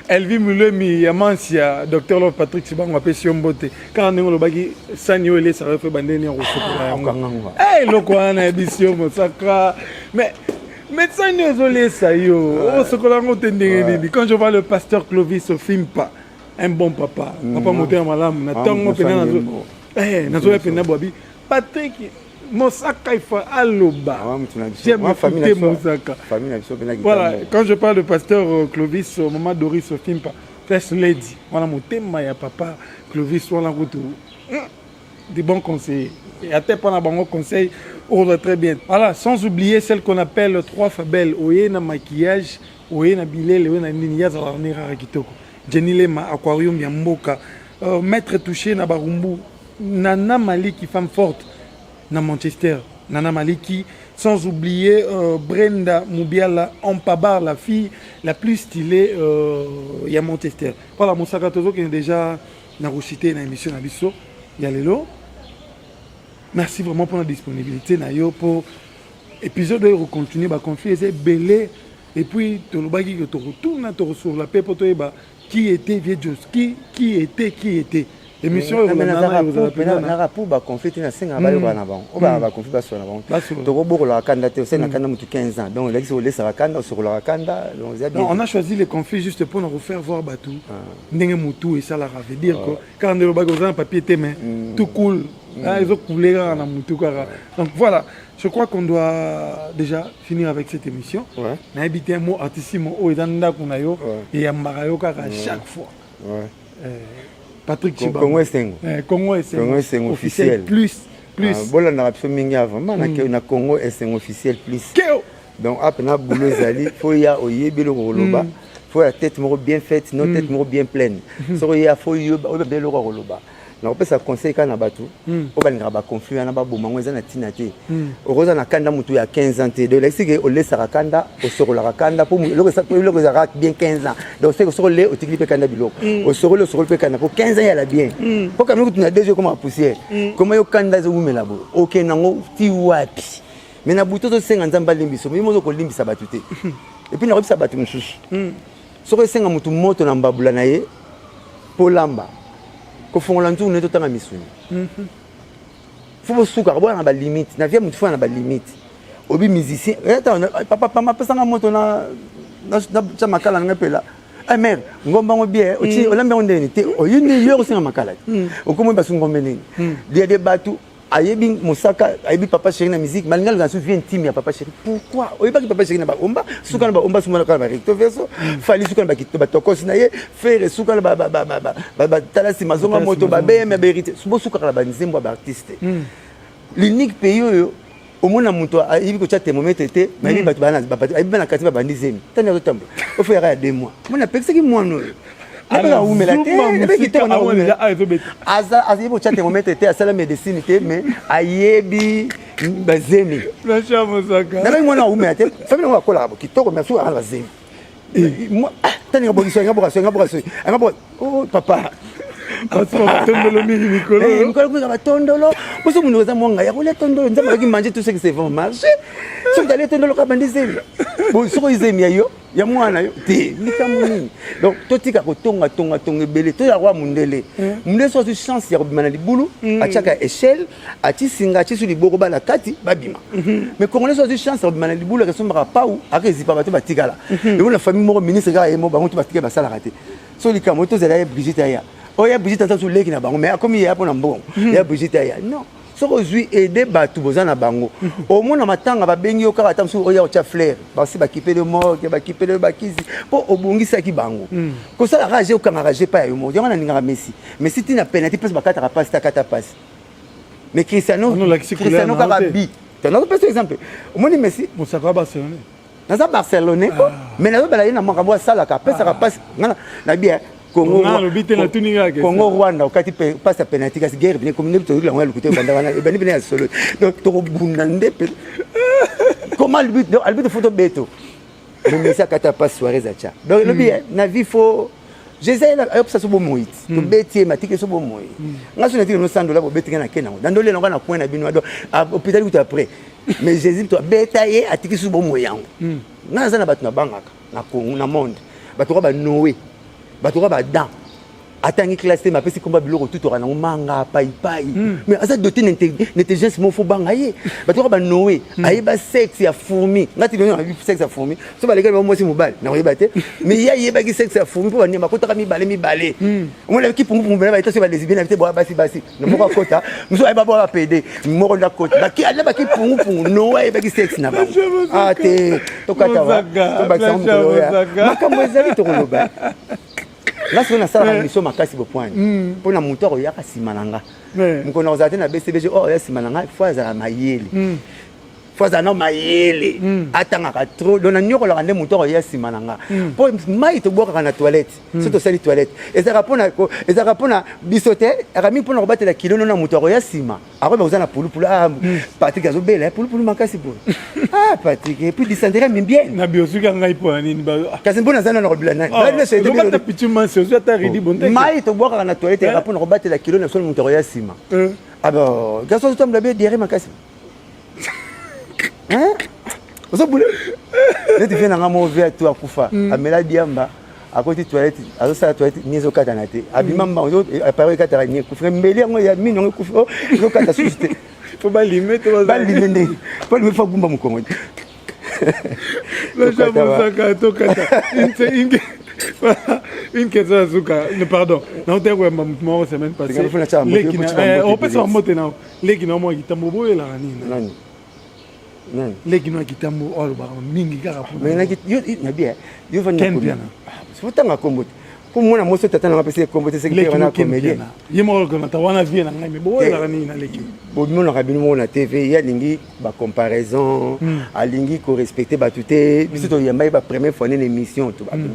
B: Elvi Mulemi ya Mansia, Dr Love Patrick Sibango apesi yo mbote. Kaka ndenge olobaki, sani oyo elesaka yo mpe bandeni ya kosokola yango, eloko wana nayebisi yo mosaka, mais sani oyo ezolesa yo, osokola yango te ndenge nini? Quand je vois le pasteur Clovis Ofimpa, un bon papa, papa motema malamu, na ntongo mpenza nazoya mpenza bwabi Patrick Mosaka, il faut aloba. J'aime écouter Mosaka. Voilà, quand je parle de pasteur Clovis, maman Doris Ofimpa, First Lady, voilà motema ya papa Clovis wana kutu des bons conseillers. Et à tel point bango conseil ordre très bien. Voilà, sans oublier celle qu'on appelle trois Fabel, oye na maquillage, oye na bilele, oye na nini, yazala ne rara kitoko. Jenny Lema, Aquarium ya mboka, maître touché na Barumbu, Nana Maliki, femme forte na Manchester. Nana Maliki, sans oublier Brenda Moubiala Ampabar, la fille la plus stylée ya Manchester. Voilà, Mosaka, tozo qui est déjà na cité na émission na biso ya lelo. Merci vraiment pour la disponibilité na yo pour épisode oyo continuer ba conflit eza ebele. Et puis tolobaki que tokotuna, tokosolola mpe po toyeba qui était Vieux Jos, qui était émission oyo.
A: Naka pour baconflit te, nasengaka bayokaka na bango oyo baka baconflit, basola na bango. Tokobokolaka kanda te, osali na kanda motu 15 ans, donc elakisi olesaka kanda, osokolaka kanda, donc eza bien.
B: On a choisi les conflits juste pour nous faire voir bato ndenge motu esalaka, veut dire que kaka nde olobaki oza na papier te, mais tout coule, ezocouler kaka na motu kaka. Donc voilà, je crois qu'on doit déjà finir avec cette émission. Nayebi te mot artistimo oyo eza ndako na yo, eyambaka yo kaka chaque fois. Patrick Chibango.
A: Congo Esengo.
B: Eh, Congo Esengo.
A: Congo Esengo officiel.
B: Plus, plus.
A: Ah, bolandaka biso mingi ya vraiment na, mm. na Congo Esengo officiel plus.
B: Keo.
A: Donc ape na boulot ezali faut ya oyebi eloko koloba. Faut ya tête moko bien faite, non tête moko bien pleine. Soko ya faut yoba oyeba eloko ya koloba. Nakopesa conseil kaka na bato oyo balingaka baconflit wana baboma yango eza na ntina te. Okoza na kanda motu ya 15 ans te, donc elakisi ke olesaka kanda, osokolaka kanda po eloko ezalaka bien 15 ans. Donc seke soki ole otikili mpe kanda biloko, osokoli osokoli mpe kanda po 15 ans yala bien, po kamini kutu na 2 jours ekoma poussière. Koma yo kanda ezowumela boye, okende yango ti wapi? Mais na butu ozosenga Nzambe alimbisa, yo mozo kolimbisa bato te. Et puis nakobisa bato mosusu, soki esenga motu moto na mbabula na ye po lamba, kofongola nzungu nde totanga misuni. Fo bosukaka boya na balimite na vie, motu fo na balimite. Obi musicien, papa pama apesanga moto na tia makala nanga epela. Eh mère, ngomba ngo bien, oti olambi yango ndeni te, oyi nde yo osenga makala te. Okomi basu ngombe nini? Dia de bato ayebi mosaka, ayebi Papa Chéri na musique, malinga alinga su vie intime ya Papa Chéri. Pourquoi oyebaki Papa Chéri na baomba suka na baomba suma kaka na barecto verso, Fali suka na batokosi na ye, Fere suka na batala nsima zonga moto babm ya baheritier, bosukaka na banzembo ya baartiste. L'unique pays oyo omona moto ayebi kotya thermomètre te, mayebi bato ayebi bana kati babandi zemi tani azotambola ofo yaka ya 2 mois, mona apekisaki mwana oyo awumela te, ayebi kotya thermomètre te, asala médecine te, mais ayebi bazemi. Nabengi mwana awumela te, famille yango akolaka bo kitoko, mais asukaka na bazemi tani nga bokiso nga bokaso nga bokaso nga bo. Oh papa,
B: batondolo mingi mikolo.
A: Mikolo kuza batondolo boso mundu eza mwanga ya kolia tondolo. Nzambe alaki manger tout ce qui se vend marché. Soki talia tondolo kaka bandi zemi bo, soki ezemi ya yo ya mwana yo te, likambo nini? Donc totika kotonga tonga tonga ebele, toya kwa mundele. Mundele so azwi chance ya kobima na libulu, atiaka échelle, ati singa, ati su liboko, bana kati babima. Mais congolais so azwi chance ya kobima na libulu, akesombaka pau, akezipa bato batikala yango na famille moko. Ministre kaka ye mo, bango to batika basalaka te. So likambo tozala ye Brigitte aya, oyo ya Brigitte aza leki na bango, mais akomi yeya mpona mbongo ya Brigitte aya. Non, soki ozwi aide bato boza na bango, omona matanga babengi yo kaka ata mosusu oya otya fleur, basi bakipele morgue, bakipele bakisi mpo obongisaki bango. Kosala rage, okanga rage epai ya yo moko. Yango nalingaka Messi. Messi ntina penalty mpesi bakataka pasi te, akata pasi. Mais Cristiano, Cristiano kaka bi nazopesa exemple. Omoni Messi?
B: Mosaka wa Barcelone.
A: Naza Barcelone ko, mais nazobela ye na makambo asalaka, apesaka mpasi. Nga na bien Congo Rwanda, okati pasi ya penalty, kasi guerre bine komi nde toyoki yango ya lokuta. Ebanda wana, ebandi pene ya solo. Donc tokobunda nde comment arbitre faut tobeto. Mais Messi akata pasi, Suarez atya. Donc elobi na vie faut Jésus ayopesa so bomoi ti tobeti ye, matiki so bomoi. Nga so natiki no 100 dollar, bobeti nga na ke nango na ndolela ngo na coin na bino, donc hôpital kutu après. Mais Jésus to abeta ye, atiki so bomoi yango. Nga naza na bato nabangaka na Congo, na monde, bato kwa banoe, bato kwa badan atangi classe te, mapesi komba biloko tutoka nango manga paipai, mais aza doté na intelligence moko fo banga ye. Bato kaka banoe ayeba sexe ya fourmi. Nga ti nayebi sexe ya fourmi, so balekali bango mwasi mobali nakoyeba te, mais ye ayebaki sexe ya fourmi mpo banyama bakotaka mibale mibale. Omona kipungupungu mpena baita so balesbien na te, boya basi basi na moko akota, mosusu ayeba boya bapede moko nde akota alebaki pungupungu. Noe ayebaki sexe na bango. Ah te, tokata tobakisa mokolo oya makambo ezali tokoloba. Nga sikoyo nasalaka émission makasi bopoani mpo na moto akoyaka nsima na nga. Mokolo nakozala te na BCBG, oyo oya nsima na nga fo azala mayele, fo azala na mayele, atangaka trop. Donc nanyokolaka nde moto akoya nsima na nga, mpo mai tobwakaka na toilette, so tosali toilette, ezalaka mpona biso te, ezalaka mingi mpona kobatela kilo na moto akoya nsima akoyeba koza na pulupulu. Ah, Patrik azobela pulupulu makasi boye. Ah Patrik, et puis dysenterie mimbiene.
B: Na biosuki ngai mpo na nini?
A: Kasi mpo naza nana kobila nani? Mai tobwakaka na toilette ezalaka mpona kobatela kilo na biso, moto akoya nsima. Ah bon, garçon azotambola be diarrhée makasi, ozobule neti vie nanga moko vie atu akufa, amela diamba, akoti toilette, azosala toilette ni ezokatana te, abima mbango, appareil ekataka ni ekufi, mbeli yango ya mino yango ekufi, ezokata susu te.
B: Fo balime.
A: Balime ndenge fo balime, fo agumba mokongo.
B: Mosaka, tokata une question ya suka. Pardon, naotaya koyamba motu moko semaine passée, opesa mbote na leki na mwa kitambo, boyelaka nini? Leki no ya kitambo oyo alobaka mingi kaka.
A: Otanga kombo te. Mpo mwana mwasi tata nanga apesi ekombo te, seki wana comédien.
B: Ye moko alobaka wana vie na ngai, mais boyelaka nini na leki?
A: Bomonaka bino moko na TV, ye alingi bacomparaison, alingi korespecte bato te. Biso toyamba ye bapremière fois nene émission,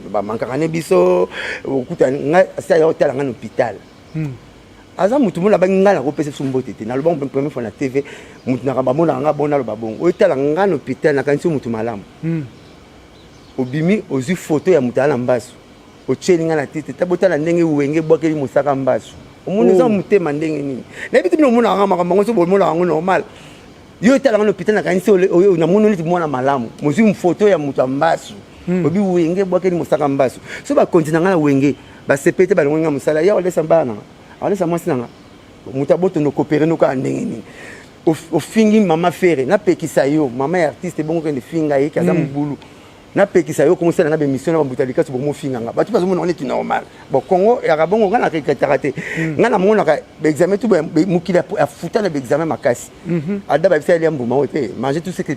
A: bamankaka ne biso. Okuta ngai asi aya otala ngai na hôpital, aza motu mona bangi ngai nakopesa biso mbote te. Naloba première fois na TV, motu naka bamonaka ngai bona aloba bongo, oyotala ngai na hôpital, nakanisi motu malamu. Obimi, ozwi photo ya moto aya na mbasu, otieli ngai na titre ta botala ndenge Wenge ebwakeli Mosaka mbasu. Omoni eza motema ndenge nini? Nayebi te, bino omonaka makambo yango so bomonaka yango normal. Yo etalanga na hôpital, nakanisi namoni neti mwana malamu, mozwi photo ya moto ya mbasu, obi Wenge ebwakeli Mosaka mbasu. So bakonzi na ngai na Wenge basepeli te, balongoli ngai mosala. Ya olesa bana nanga, alesa mwasi nanga, moto abotondo kopere no kaka ndenge nini? Ofingi mama Ferre, napekisa yo, mama ya artiste bongo kende finga ye ki aza mobulu. Napekisa yo komosala nga bémission na bambuta likasi, bokomofinganga bato bazomona neti normal. Bon, Congo yaka bongo, ngai naregretaka te. Ngai namonaka baexamen tu, mokili afuta na baexamen makasi. Ada babisa elia mbuma oyo te, manger tout ce que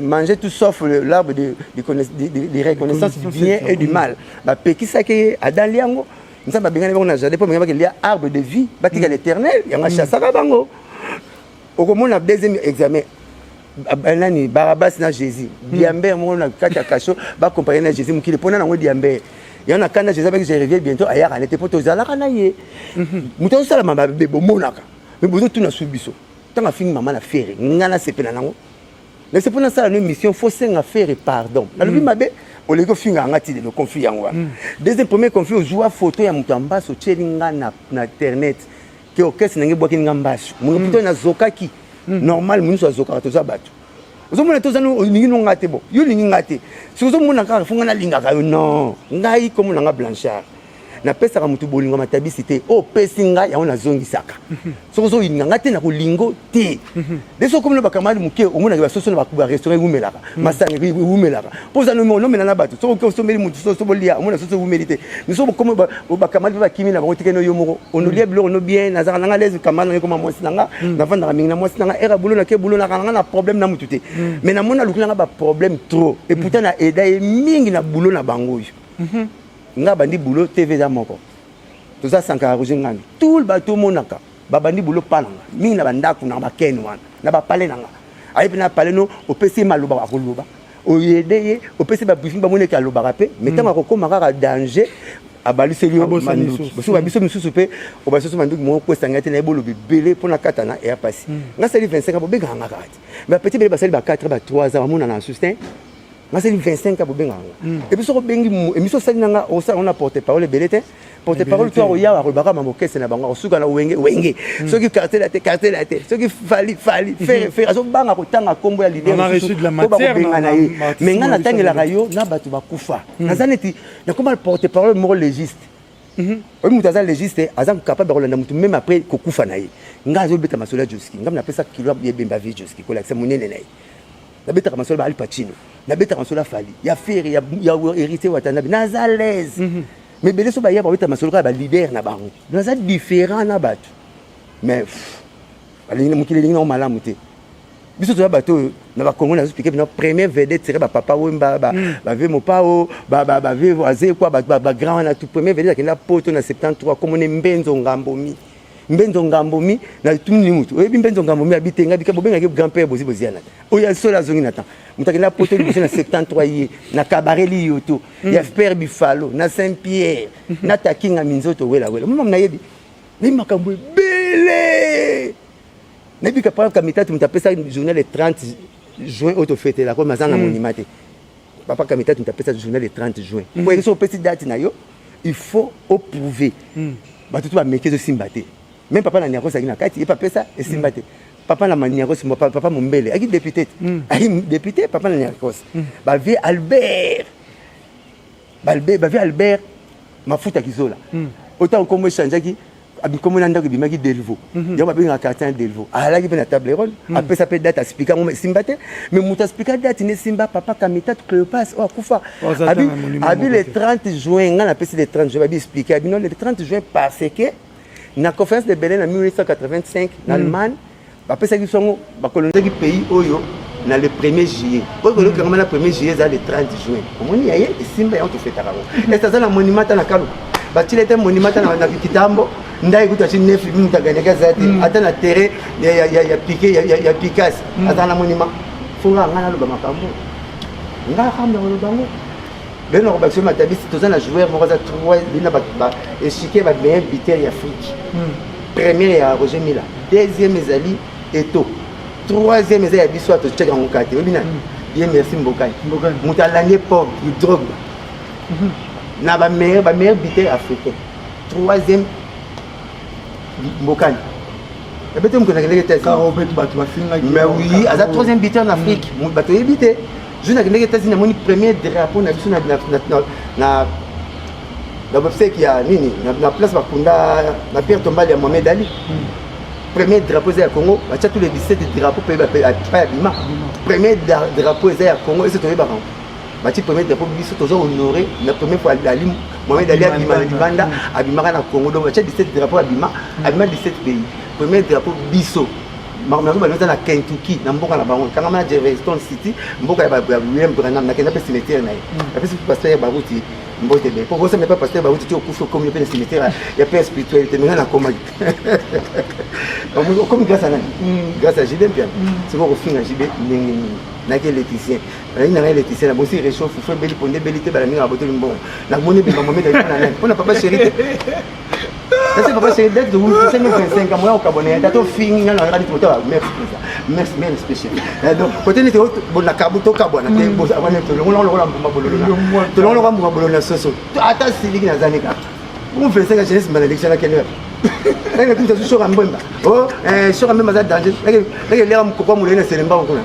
A: manger tout sauf l'arbre de reconnaissance du bien et du mal. Bapekisaki ye Adam liango. Nzambe abengani bango na jardin mpo bengani bakelia arbre de vie, batika l'éternel. Yango achasaka bango. Okomona deuxième examen nani? Barabas na Jésus, diamber moko na kati ya cachot, bacompare na Jésus. Mokili mpona nango diamber yango na kanda. Jésus abaki je reviens bientôt, ayaka nete mpo tozalaka na ye. Moto azosalama mabe bomonaka, mais bozotuna su biso. Ntango afingi mama na Ferre, ngai nasepela nango nese mpo nasala no émission, faut senga Ferre pardon. Nalobi mabe, oleki ofinga nga ti lelo. Conflit yango wana deuxième. Premier conflit, ozwa photo ya moto ya mbaso, otieli nga na internet ke orchestre nange ebwakeli nga mbaso. Moto nazokaki normal, monusu azokaka, toza bato. Ozomona te, oza olingi no nga te. Bo yo olingi nga te, soki ozomona kaka fo nga nalingaka yo. Non, ngai kombo na nga Blanchard, napesaka motu bolingo matabisi te. Oyo opesi ngai yango nazongisaka. Soki ozolinga ngai te, nakolingo te. De soki okomi na bacamarade moke, omonaka basoso na barestaurant ewumelaka, masanga ewumelaka, mpo oza nomela na bato. Soki osomeli motu soso bolia, omona soso ewumeli te. Mais soki bokomi bacamarade mpe bakimi na bango, tikeni yo moko onolia biloko no bien. Nazalaka nanga lese, camarade nanga ekoma mwasi nanga, navandaka mingi na mwasi nanga. Era bulo nake bulo, naka nanga na problème na motu te. Mais namoni aluki nanga baproblème trop, et pourtant na aida ye mingi na bulo na bango. Oyo nga bandi bulo TV eza moko, toza Sankara, Roger Ngandu, tout bato omonaka babandi bulo pa nanga mingi na bandako na bakene wana na bapale nanga. Aye mpe na pale no, opesi ye maloba, akoloba. Oyede ye, opesi babriefing, bamoneki alobaka mpe. Mais ntango akokóma kaka danger, abaliseli yo manduki. Bosuku babiso misusu mpe obasusu manduki moko kwesanga te. Nayebi oloba ebele mpona katana eya pasi. Nga sali 25 ans, bobengaka nga kaka te. Bapeti ebele basali ba 4, ba 3 ans, bamonana na sustain. Nga sali 25 ans, bobengaka nga. Et puis soki obengi émission osali na nga, osala ngo na porte parole ebele te. Porte parole to akoya, akolobaka mamokese na bango, akosuka na Wenge, Wenge, soki quartier la te, quartier la te, soki Fally, Fally, Ferre, Ferre. Azobanga kotanga nkombo ya leader po bakobenga na ye. Mais nga natangelaka yo na bato bakufa. Naza neti nakoma porte parole moko légiste. Oyo moto aza légiste, aza capable ya kolanda motu même après kokufa na ye. Nga azobeta masolo ya Joski, nga napesa kilo ya ebemba vie Joski, kolakisa monene na ye. Nabetaka masolo ya Al Pacino, nabetaka masolo ya Fally, ya Ferre, ya Héritier Watanabe, naza à l'aise. Mais ebele so baya, babeta masolo kaka baleader na bango. Naza différent na bato, mais balingi mokili elingi nango malamu te. Biso toza bato oyo na bakongo. Nazoexpliquer bino, première vedette serait bapapa Wemba, bave Mopao, bave Azekwa, bagrand wana tout. Première vedette akenda Poto na 73, komone Mbenzo Ngambomi. Mbenzo Ngambomi, na tumini mutu oyebi Mbenzo Ngambomi, abi te. Ngabi bobengaki grand père Bozi Boziana oyo solo azongi na temps. Moto akenda Poto liboso na 73, ye na cabaret Liyoto ya Père Bifalo na Saint Pierre na Takinga minzoto welawela. Mama, nayebi, nayebi makambo ebele. Nayebi ka papa Kamitatu, moto apesa journée le 30 juin oyo tofetelaka, oyo maza na monument te. Papa Kamitatu, moto apesa journée le 30 juin. Po soki opesi date na yo, il faut oprouver. Bato to bameki, ezosimba te. Même papa na Niakos azalaki na kati, ye papesa esimba te. Papa na Niakos, papa Mombele aki député te, aki député. Papa na Niakos, bavie Albert, bavie Albert Mafuta Kizola, otango nkombo echangeaki, nkombo na ndako ebimaki Delvo, yango babengaka quartier Delvo. Alaki mpe na table ronde, apesa mpe date, aspika yango, esimba te. Mais moto aspika date nde esimba, papa Kamitatu Cléopas oyo akufa. Abi le 30 juin, ngai napesi le 30 juin. Babi expliqué, abi non, le 30 juin parce que na conférence de Berlin na 1885 na Allemagne, bapesaki biso yango, bakolonisaki pays oyo. Na le 1er juillet oyo kolokangama na 1er juillet eza le 30 juin. Omoni ya ye esimba yango, tofetaka yango. Ese aza na monument ata na Kalu batile te, monument ata na Kitambo ndai kutu ati nefi mutu aganyaki aza te, ata na terrain ya pique ya Pikasi aza na monument. Fonga nga naloba makambo nga kamba koloba ngo lelo na kobakisa matabisi. Toza na joueur moko aza trois bina baéchiquet, bameilleur buteur ya Afrique. Première ya Roger Mila, deuxième ezali Eto, troisième eza ya biso. Ato totiaka yango kate, oyebi nani? Bien, merci. Mbokani moto alandi port drogue na bameilleur buteur africain, troisième Mbokani ebete moto nakendeki
B: États-Unis.
A: Mais oui, aza troisième buteur na Afrique. Bato oyebi te, jour nakendeki États-Unis, namoni premier drapeau na biso na obsèque ya nini, na place bakunda na pierre tombale ya Mohamed Ali. Premier drapeau eza ya Congo. Batia tous les 17 drapeau mpe pa ya bima. Premier drapeau eza ya Congo. Ese toyebaka batie premier drapeau, biso toza honoré na première fois Ali, Mohamed Ali abima na libanda, abimaka na Congo. Donc batia 17 drapeau, abima 17 pays, premier drapeau biso. Makambo yango eza na Kentucky, na mboka na bango kangama na Jefferson City, mboka ya William Branham. Nakenda mpe cimetière na ye, apesi pasteur ya Baruti mbote be, po bosami mpe pasteur Baruti ti okufi, okomi mpe na cimetière ya père spirituel te. Menga nakomaki, okomi grâce à nani? Grâce à JB Mpiana. Sikoyo kofinga JB ndenge nini? Naki électricien, nayi nanga électricien, nabosi réchauffe, fufu ebeli, ponde ebeli te, bala mingi babotoli mbongo. Namoni ebemba Mohamed Ali mpona nani? Mpona papa chéri te. Nase papa chéri date de 25 ans, moya okabona ya tata ofingi nga na neti moto. Merci président, merci, merci spécial. Donc côté neti nakabu tokabwana te, tolongola lokola mbuma bololo, tolongola lokola mbuma bololo na soso. Ata siliki nazani kaka bongo 25 ans jeunesse malédiction. Nakende wapi? Nake kuta shoka mbemba, o shoka mbemba aza danger. Nake leka mokoko molai na Selemba kuna.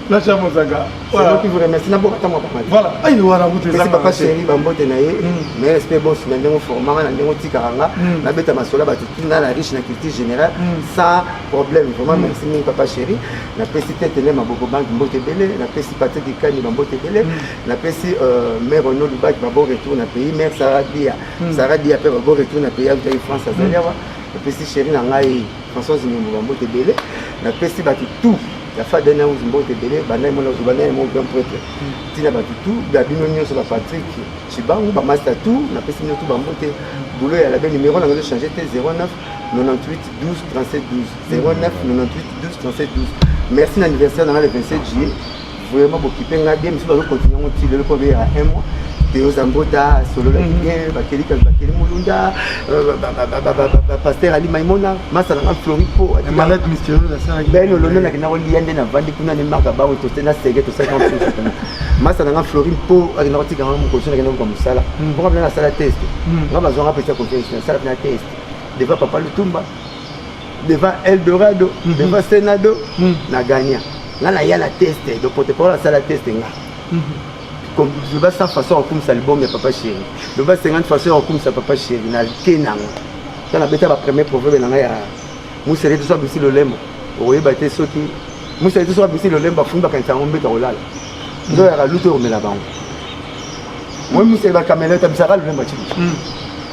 B: Blanchard Mosaka.
A: C'est moi qui vous remercie. Naboka ntango papa.
B: Voilà. Ayi wana kutu.
A: Eza papa chéri, bambote na ye. Mais respect boss na ndenge formanga, na ndenge otikaka nga nabeta masolo bato tuna na riche na culture générale sans problème. Vraiment merci mingi, papa chéri. Napesi Tetele Maboko Banque mbote ebele, napesi Patrick Kani bambote ebele, napesi mare Renaud Lubaki babo retour na pays, mare Sara Dia, Sara Dia mpe babo retour na pays, autaki France, azali awa. Napesi chéri na ngai Françoise Nyombo bambote ebele, napesi bato tout ya Faden House mbote ebele, bandai mona bandai mo grand prêtre, ntina bato tout babino nyonso, ba Patrick Chibangu, bamaster tout, napesi bino tout bambote. Boulot ya labe, numéro nango ezochange te: 09 98 12 37 12, 09 98 12 37 12. Merci na anniversaire nanga le 27 juillet, vraiment bokipe nga bien. Misu bazocontinue yango ti lelo mpo beyaka un mois te. Oza mbota asololaki bien, bakeli bakeli Mulunda, pasteur Ali Maimona, masa nanga Flori po
B: Malade mystérieuse asalaki.
A: Ben olondo nakenda kolia nde navandi kuna ne marka bango tote na sege tosalaki mosusu kuna. Masa nanga Flori mpo akenda kotikanga mokolo so nakenda koka mosala mpoka mpena nasala test. Nga bazwanga pesa confiance, nasala mpena test devant papa Lutumba, devant Eldorado, devant Senado na gagna. Nga naya na test, donc porte parole asala test. Nga loba 100 façon ya kokumisa album ya papa chéri, loba 50 façon ya kokumisa papa chéri na ke nango. Ta nabeta bapremier proverbe na ngai ya musele te. So abimisi lolemo, okoyeba te soki musele te. Soki abimisi lolemo, bafumi bakanisa yango mbeto kolala, nzoyaka lutu okomela bango. Moi musele bakamela otabisaka lolemo, atiki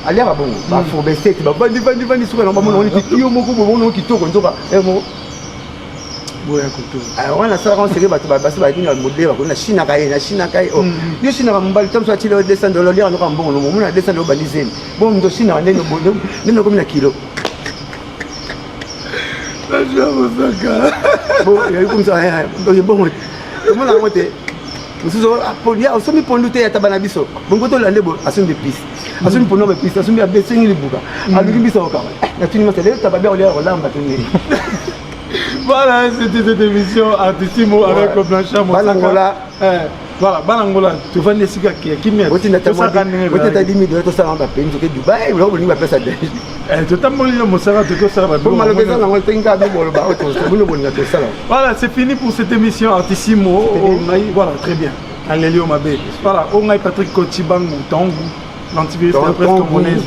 A: aliaka bongo bafourbe sete bavandi vandi vandi, suka na bamona ngo neti yo moko bomona ngo kitoko, nzoka moko.
B: Boya koto.
A: Wana asalaka oseke bato basi bayaki na modele bakoni nashinaka ye, nashinaka ye. Yo shinaka mobali ta mosu atili 200 dollars, oliaka noka mbongo nomo omona 200 dollars bandi zemi bon moto oshinaka ndenge ndenge okomi na kilo.
B: Blanchard
A: Mosaka. Bongo omona yango te. Mosusu osombi pondu te, yataba na biso bongo tolande bo asombi episi, asombi pondu bepisi, asombi abesengi libuka, aluki biso okama. Natuni masa lelo taba bia kolia kolamba to ndenge.
B: Voilà, c'était cette émission Artissimo avec Blanchard
A: Mosaka. Banangola.
B: Voilà, Banangola, tu vas esika ya kimia.
A: Botinda 10 000 dollars, tosala bapeni soki Dubai, biloko bolingi bapesa danger.
B: Totamboli na mosaka, tokosala.
A: Maloba eza nango tolinga bino boloba, bino bolinga tosala.
B: Voilà, c'est fini pour cette émission Artissimo. Voilà, très bien. Aleli Mabe. Voilà, Ongai Patrick Kochibangu, Tangu, l'antivirus de la presse congolaise.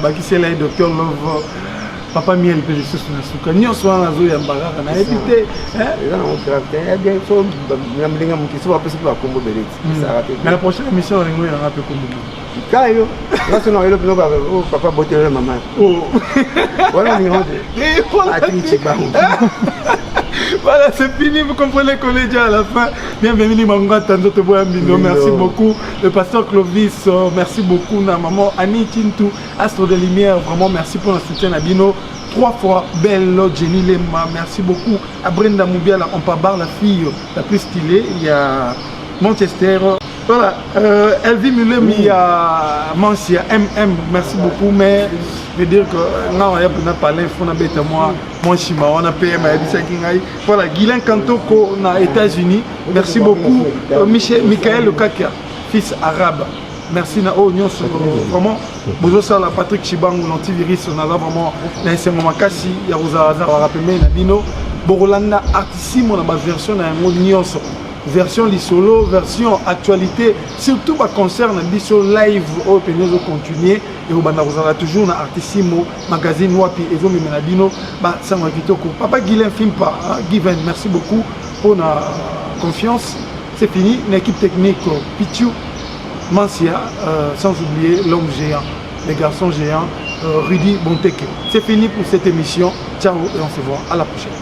B: Bakisela Docteur Love, Papa Miel mpe lisusu na suka nyonso wana azoyamba kaka nayebi te.
A: Eza nango grave te, bien so na molinga moki so bapesi mpe bakombo ebele ti esaka te.
B: Mais la prochaine émission olingo oyanga mpe kombo.
A: Kayo nga so na oyelo mpino papa botelelo mama wana olinga te atiki Cibango.
B: Voilà, c'est fini, vous comprenez qu'on est déjà à la fin. Bienvenue Mangata Nzoto Boyambindo, merci beaucoup. Le pasteur Clovis, merci beaucoup. Na maman Annie Tintou, Astre de Lumière, vraiment merci pour le soutien à Bino. Trois fois belle Jenny Lema, merci beaucoup. À Brenda Moubiala, on bar la fille la plus stylée. Il y a Manchester. Voilà, Elvie Mulemi, il y a Mansia, MM, merci beaucoup. Mais je veux dire que non, il y a parlé, il faut moi, moi, Shima, on a PM, ngai. Voilà, Guylain Kantoko, na États-Unis, merci beaucoup. Michel, Michael Lukakia, fils arabe. Merci na oyo nyonso vraiment bozosala. Patrick Chibangu, l'antivirus, naza vraiment na esengo makasi ya kozalaka pembeni na bino. Bokolanda Artissimo na baversion na yango nyonso, version lisolo, version actualité, surtout baconcert na biso live oyo pene ezocontinue, ekobanda kozala toujours na Artissimo Magazine, wapi ezomemela bino basango ya kitoko. Papa Guilain Fimpa Given, merci beaucoup mpona confiance. C'est fini. Na équipe technique, Pichu Mansia, sans oublier l'homme géant, les garçons géants, Rudy Bonteke. C'est fini pour cette émission. Ciao et on se voit à la prochaine.